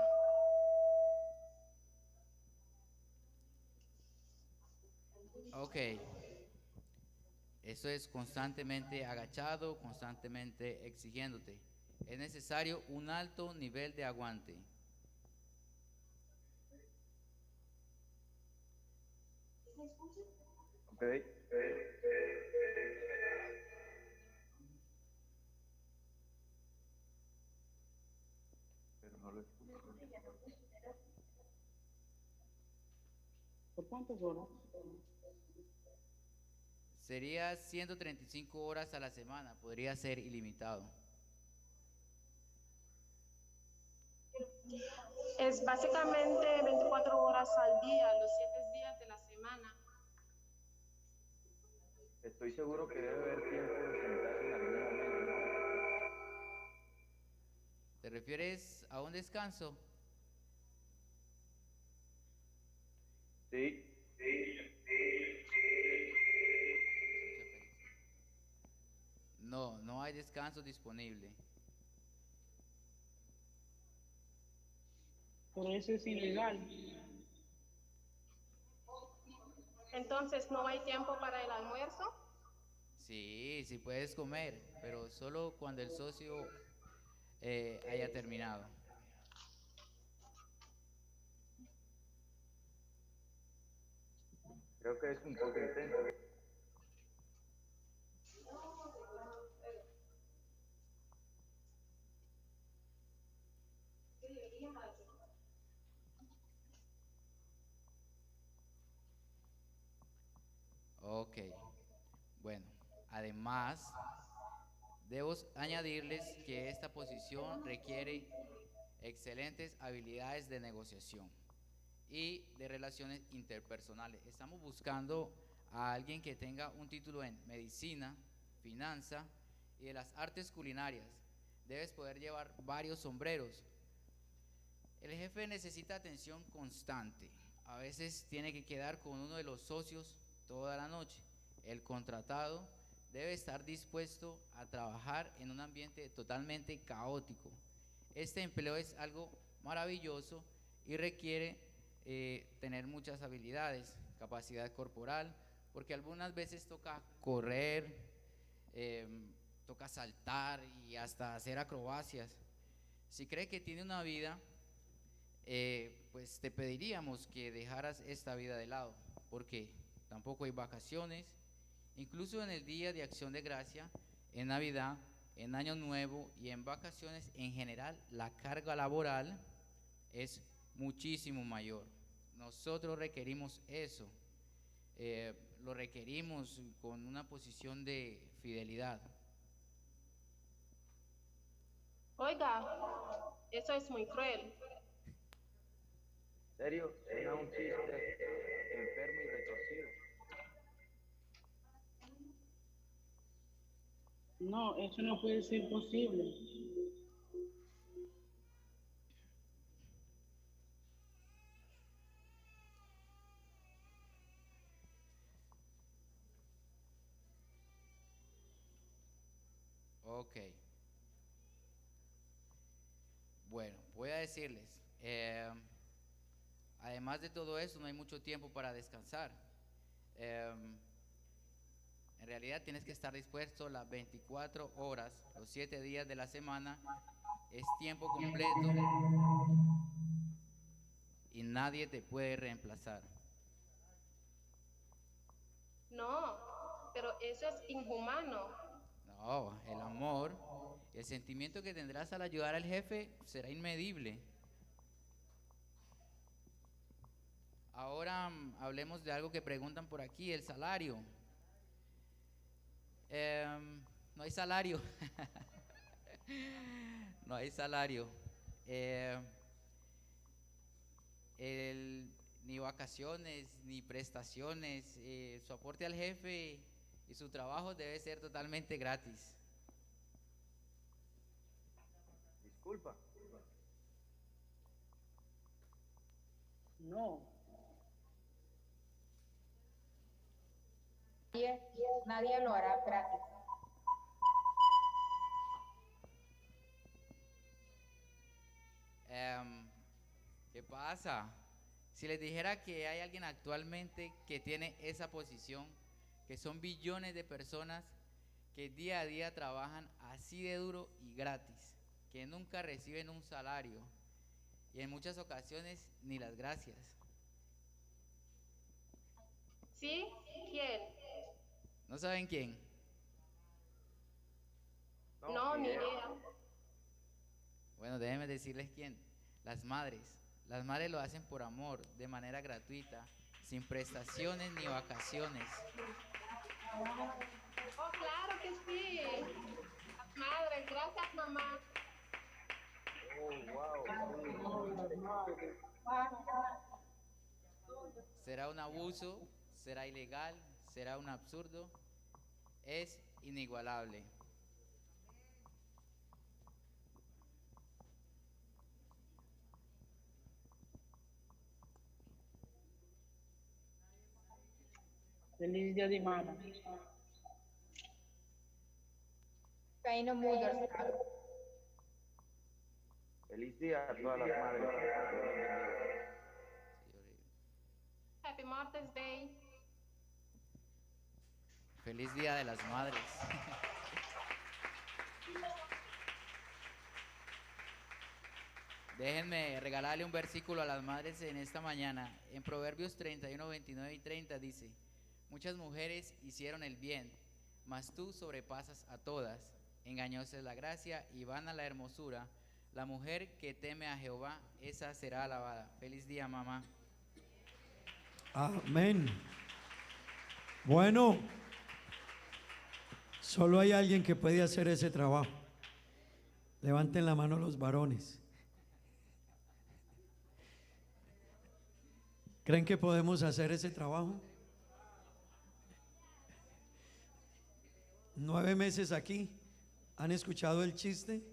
Ok. Eso es constantemente agachado, constantemente exigiéndote. Es necesario un alto nivel de aguante. Ok. Pero no lo escucho. ¿Por cuántas horas? Sería 135 horas a la semana, podría ser ilimitado. Es básicamente 24 horas al día, los 7 días de la semana. Estoy seguro que debe haber tiempo de sentarse en algún momento, ¿no? ¿Te refieres a un descanso? Sí. No, no hay descanso disponible. Pero eso es ilegal. Entonces, ¿no hay tiempo para el almuerzo? Sí, sí puedes comer, pero solo cuando el socio haya terminado. Creo que es un poco intenso. Ok. Bueno, además, debo añadirles que esta posición requiere excelentes habilidades de negociación y de relaciones interpersonales. Estamos buscando a alguien que tenga un título en medicina, finanza y de las artes culinarias. Debes poder llevar varios sombreros. El jefe necesita atención constante. A veces tiene que quedar con uno de los socios toda la noche. El contratado debe estar dispuesto a trabajar en un ambiente totalmente caótico. Este empleo es algo maravilloso y requiere tener muchas habilidades, capacidad corporal, porque algunas veces toca correr, toca saltar y hasta hacer acrobacias. Si cree que tiene una vida, pues te pediríamos que dejaras esta vida de lado, porque tampoco hay vacaciones, incluso en el Día de Acción de Gracia, en Navidad, en Año Nuevo y en vacaciones en general, la carga laboral es muchísimo mayor. Nosotros requerimos eso, lo requerimos con una posición de fidelidad. Oiga, eso es muy cruel. ¿En serio? Suena un chiste enfermo y retorcido. No, eso no puede ser posible. Ok. Bueno, voy a decirles, además de todo eso, no hay mucho tiempo para descansar. En realidad tienes que estar dispuesto las 24 horas, los 7 días de la semana, es tiempo completo y nadie te puede reemplazar. No, pero eso es inhumano. No, el amor, el sentimiento que tendrás al ayudar al jefe será inmedible. Ahora hablemos de algo que preguntan por aquí, el salario. No hay salario. No hay salario. Ni vacaciones, ni prestaciones. Su aporte al jefe y su trabajo debe ser totalmente gratis. Disculpa. No. Nadie lo hará gratis. ¿Qué pasa? Si les dijera que hay alguien actualmente que tiene esa posición, que son billones de personas que día a día trabajan así de duro y gratis, que nunca reciben un salario y en muchas ocasiones ni las gracias. ¿Sí? ¿Quién? ¿No saben quién? No, ni idea. Bueno, déjenme decirles quién. Las madres. Las madres lo hacen por amor, de manera gratuita, sin prestaciones ni vacaciones. Oh, claro que sí. Las madres, gracias, mamá. Oh, wow. ¿Será un abuso? ¿Será ilegal? ¿Será un absurdo? Es inigualable. Feliz día de mamá. Fijne moedersdag. Feliz día a todas las madres. Dios las bendiga. Happy Mother's Day. Feliz Día de las Madres. Déjenme regalarle un versículo a las madres en esta mañana. En Proverbios 31, 29 y 30 dice, muchas mujeres hicieron el bien, mas tú sobrepasas a todas. Engañosa es la gracia y vana la hermosura. La mujer que teme a Jehová, esa será alabada. Feliz día, mamá. Amén. Bueno, solo hay alguien que puede hacer ese trabajo. Levanten la mano los varones. ¿Creen que podemos hacer ese trabajo? Nueve meses aquí. ¿Han escuchado el chiste?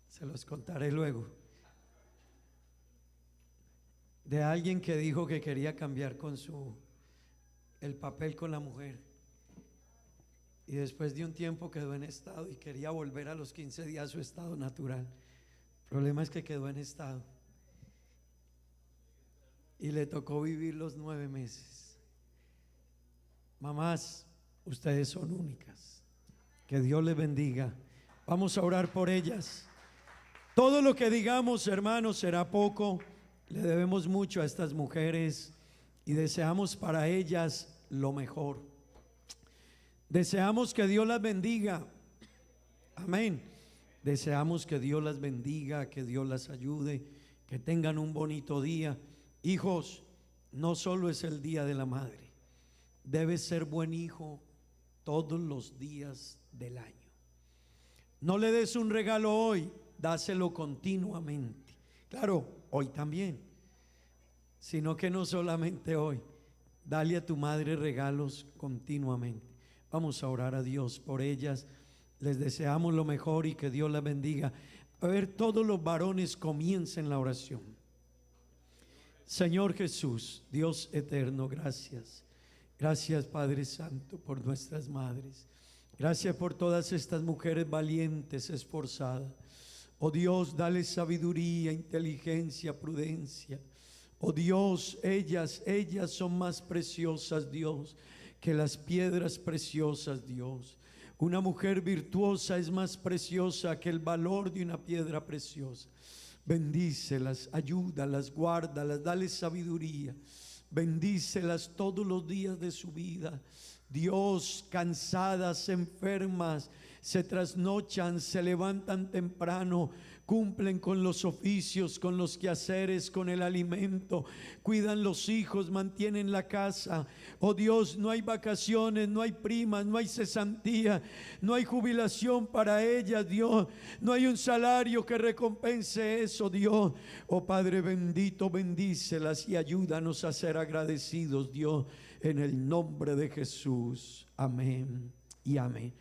Se los contaré luego. De alguien que dijo que quería cambiar con su el papel con la mujer. Y después de un tiempo quedó en estado y quería volver a los 15 días a su estado natural. El problema es que quedó en estado. Y le tocó vivir los nueve meses. Mamás, ustedes son únicas. Que Dios les bendiga. Vamos a orar por ellas. Todo lo que digamos, hermanos, será poco. Le debemos mucho a estas mujeres y deseamos para ellas lo mejor. Deseamos que Dios las bendiga. Amén. Deseamos que Dios las bendiga, que Dios las ayude, que tengan un bonito día. Hijos, no solo es el día de la madre, debes ser buen hijo todos los días del año. No le des un regalo hoy, dáselo continuamente. Claro, hoy también, sino que no solamente hoy, dale a tu madre regalos continuamente. Vamos a orar a Dios por ellas. Les deseamos lo mejor y que Dios las bendiga. A ver, todos los varones comiencen la oración. Señor Jesús, Dios eterno, gracias. Gracias Padre Santo por nuestras madres. Gracias por todas estas mujeres valientes, esforzadas. Oh Dios, dale sabiduría, inteligencia, prudencia. Oh Dios, ellas, ellas son más preciosas, Dios, que las piedras preciosas, Dios. Una mujer virtuosa es más preciosa que el valor de una piedra preciosa. Bendícelas, ayúdalas, guárdalas, dale sabiduría. Bendícelas todos los días de su vida. Dios, cansadas, enfermas, se trasnochan, se levantan temprano, cumplen con los oficios, con los quehaceres, con el alimento, cuidan los hijos, mantienen la casa. Oh Dios, no hay vacaciones, no hay primas, no hay cesantía, no hay jubilación para ellas, Dios. No hay un salario que recompense eso, Dios. Oh Padre bendito, bendícelas y ayúdanos a ser agradecidos, Dios, en el nombre de Jesús. Amén y amén.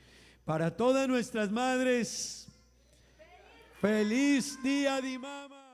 Para todas nuestras madres, feliz día de mama.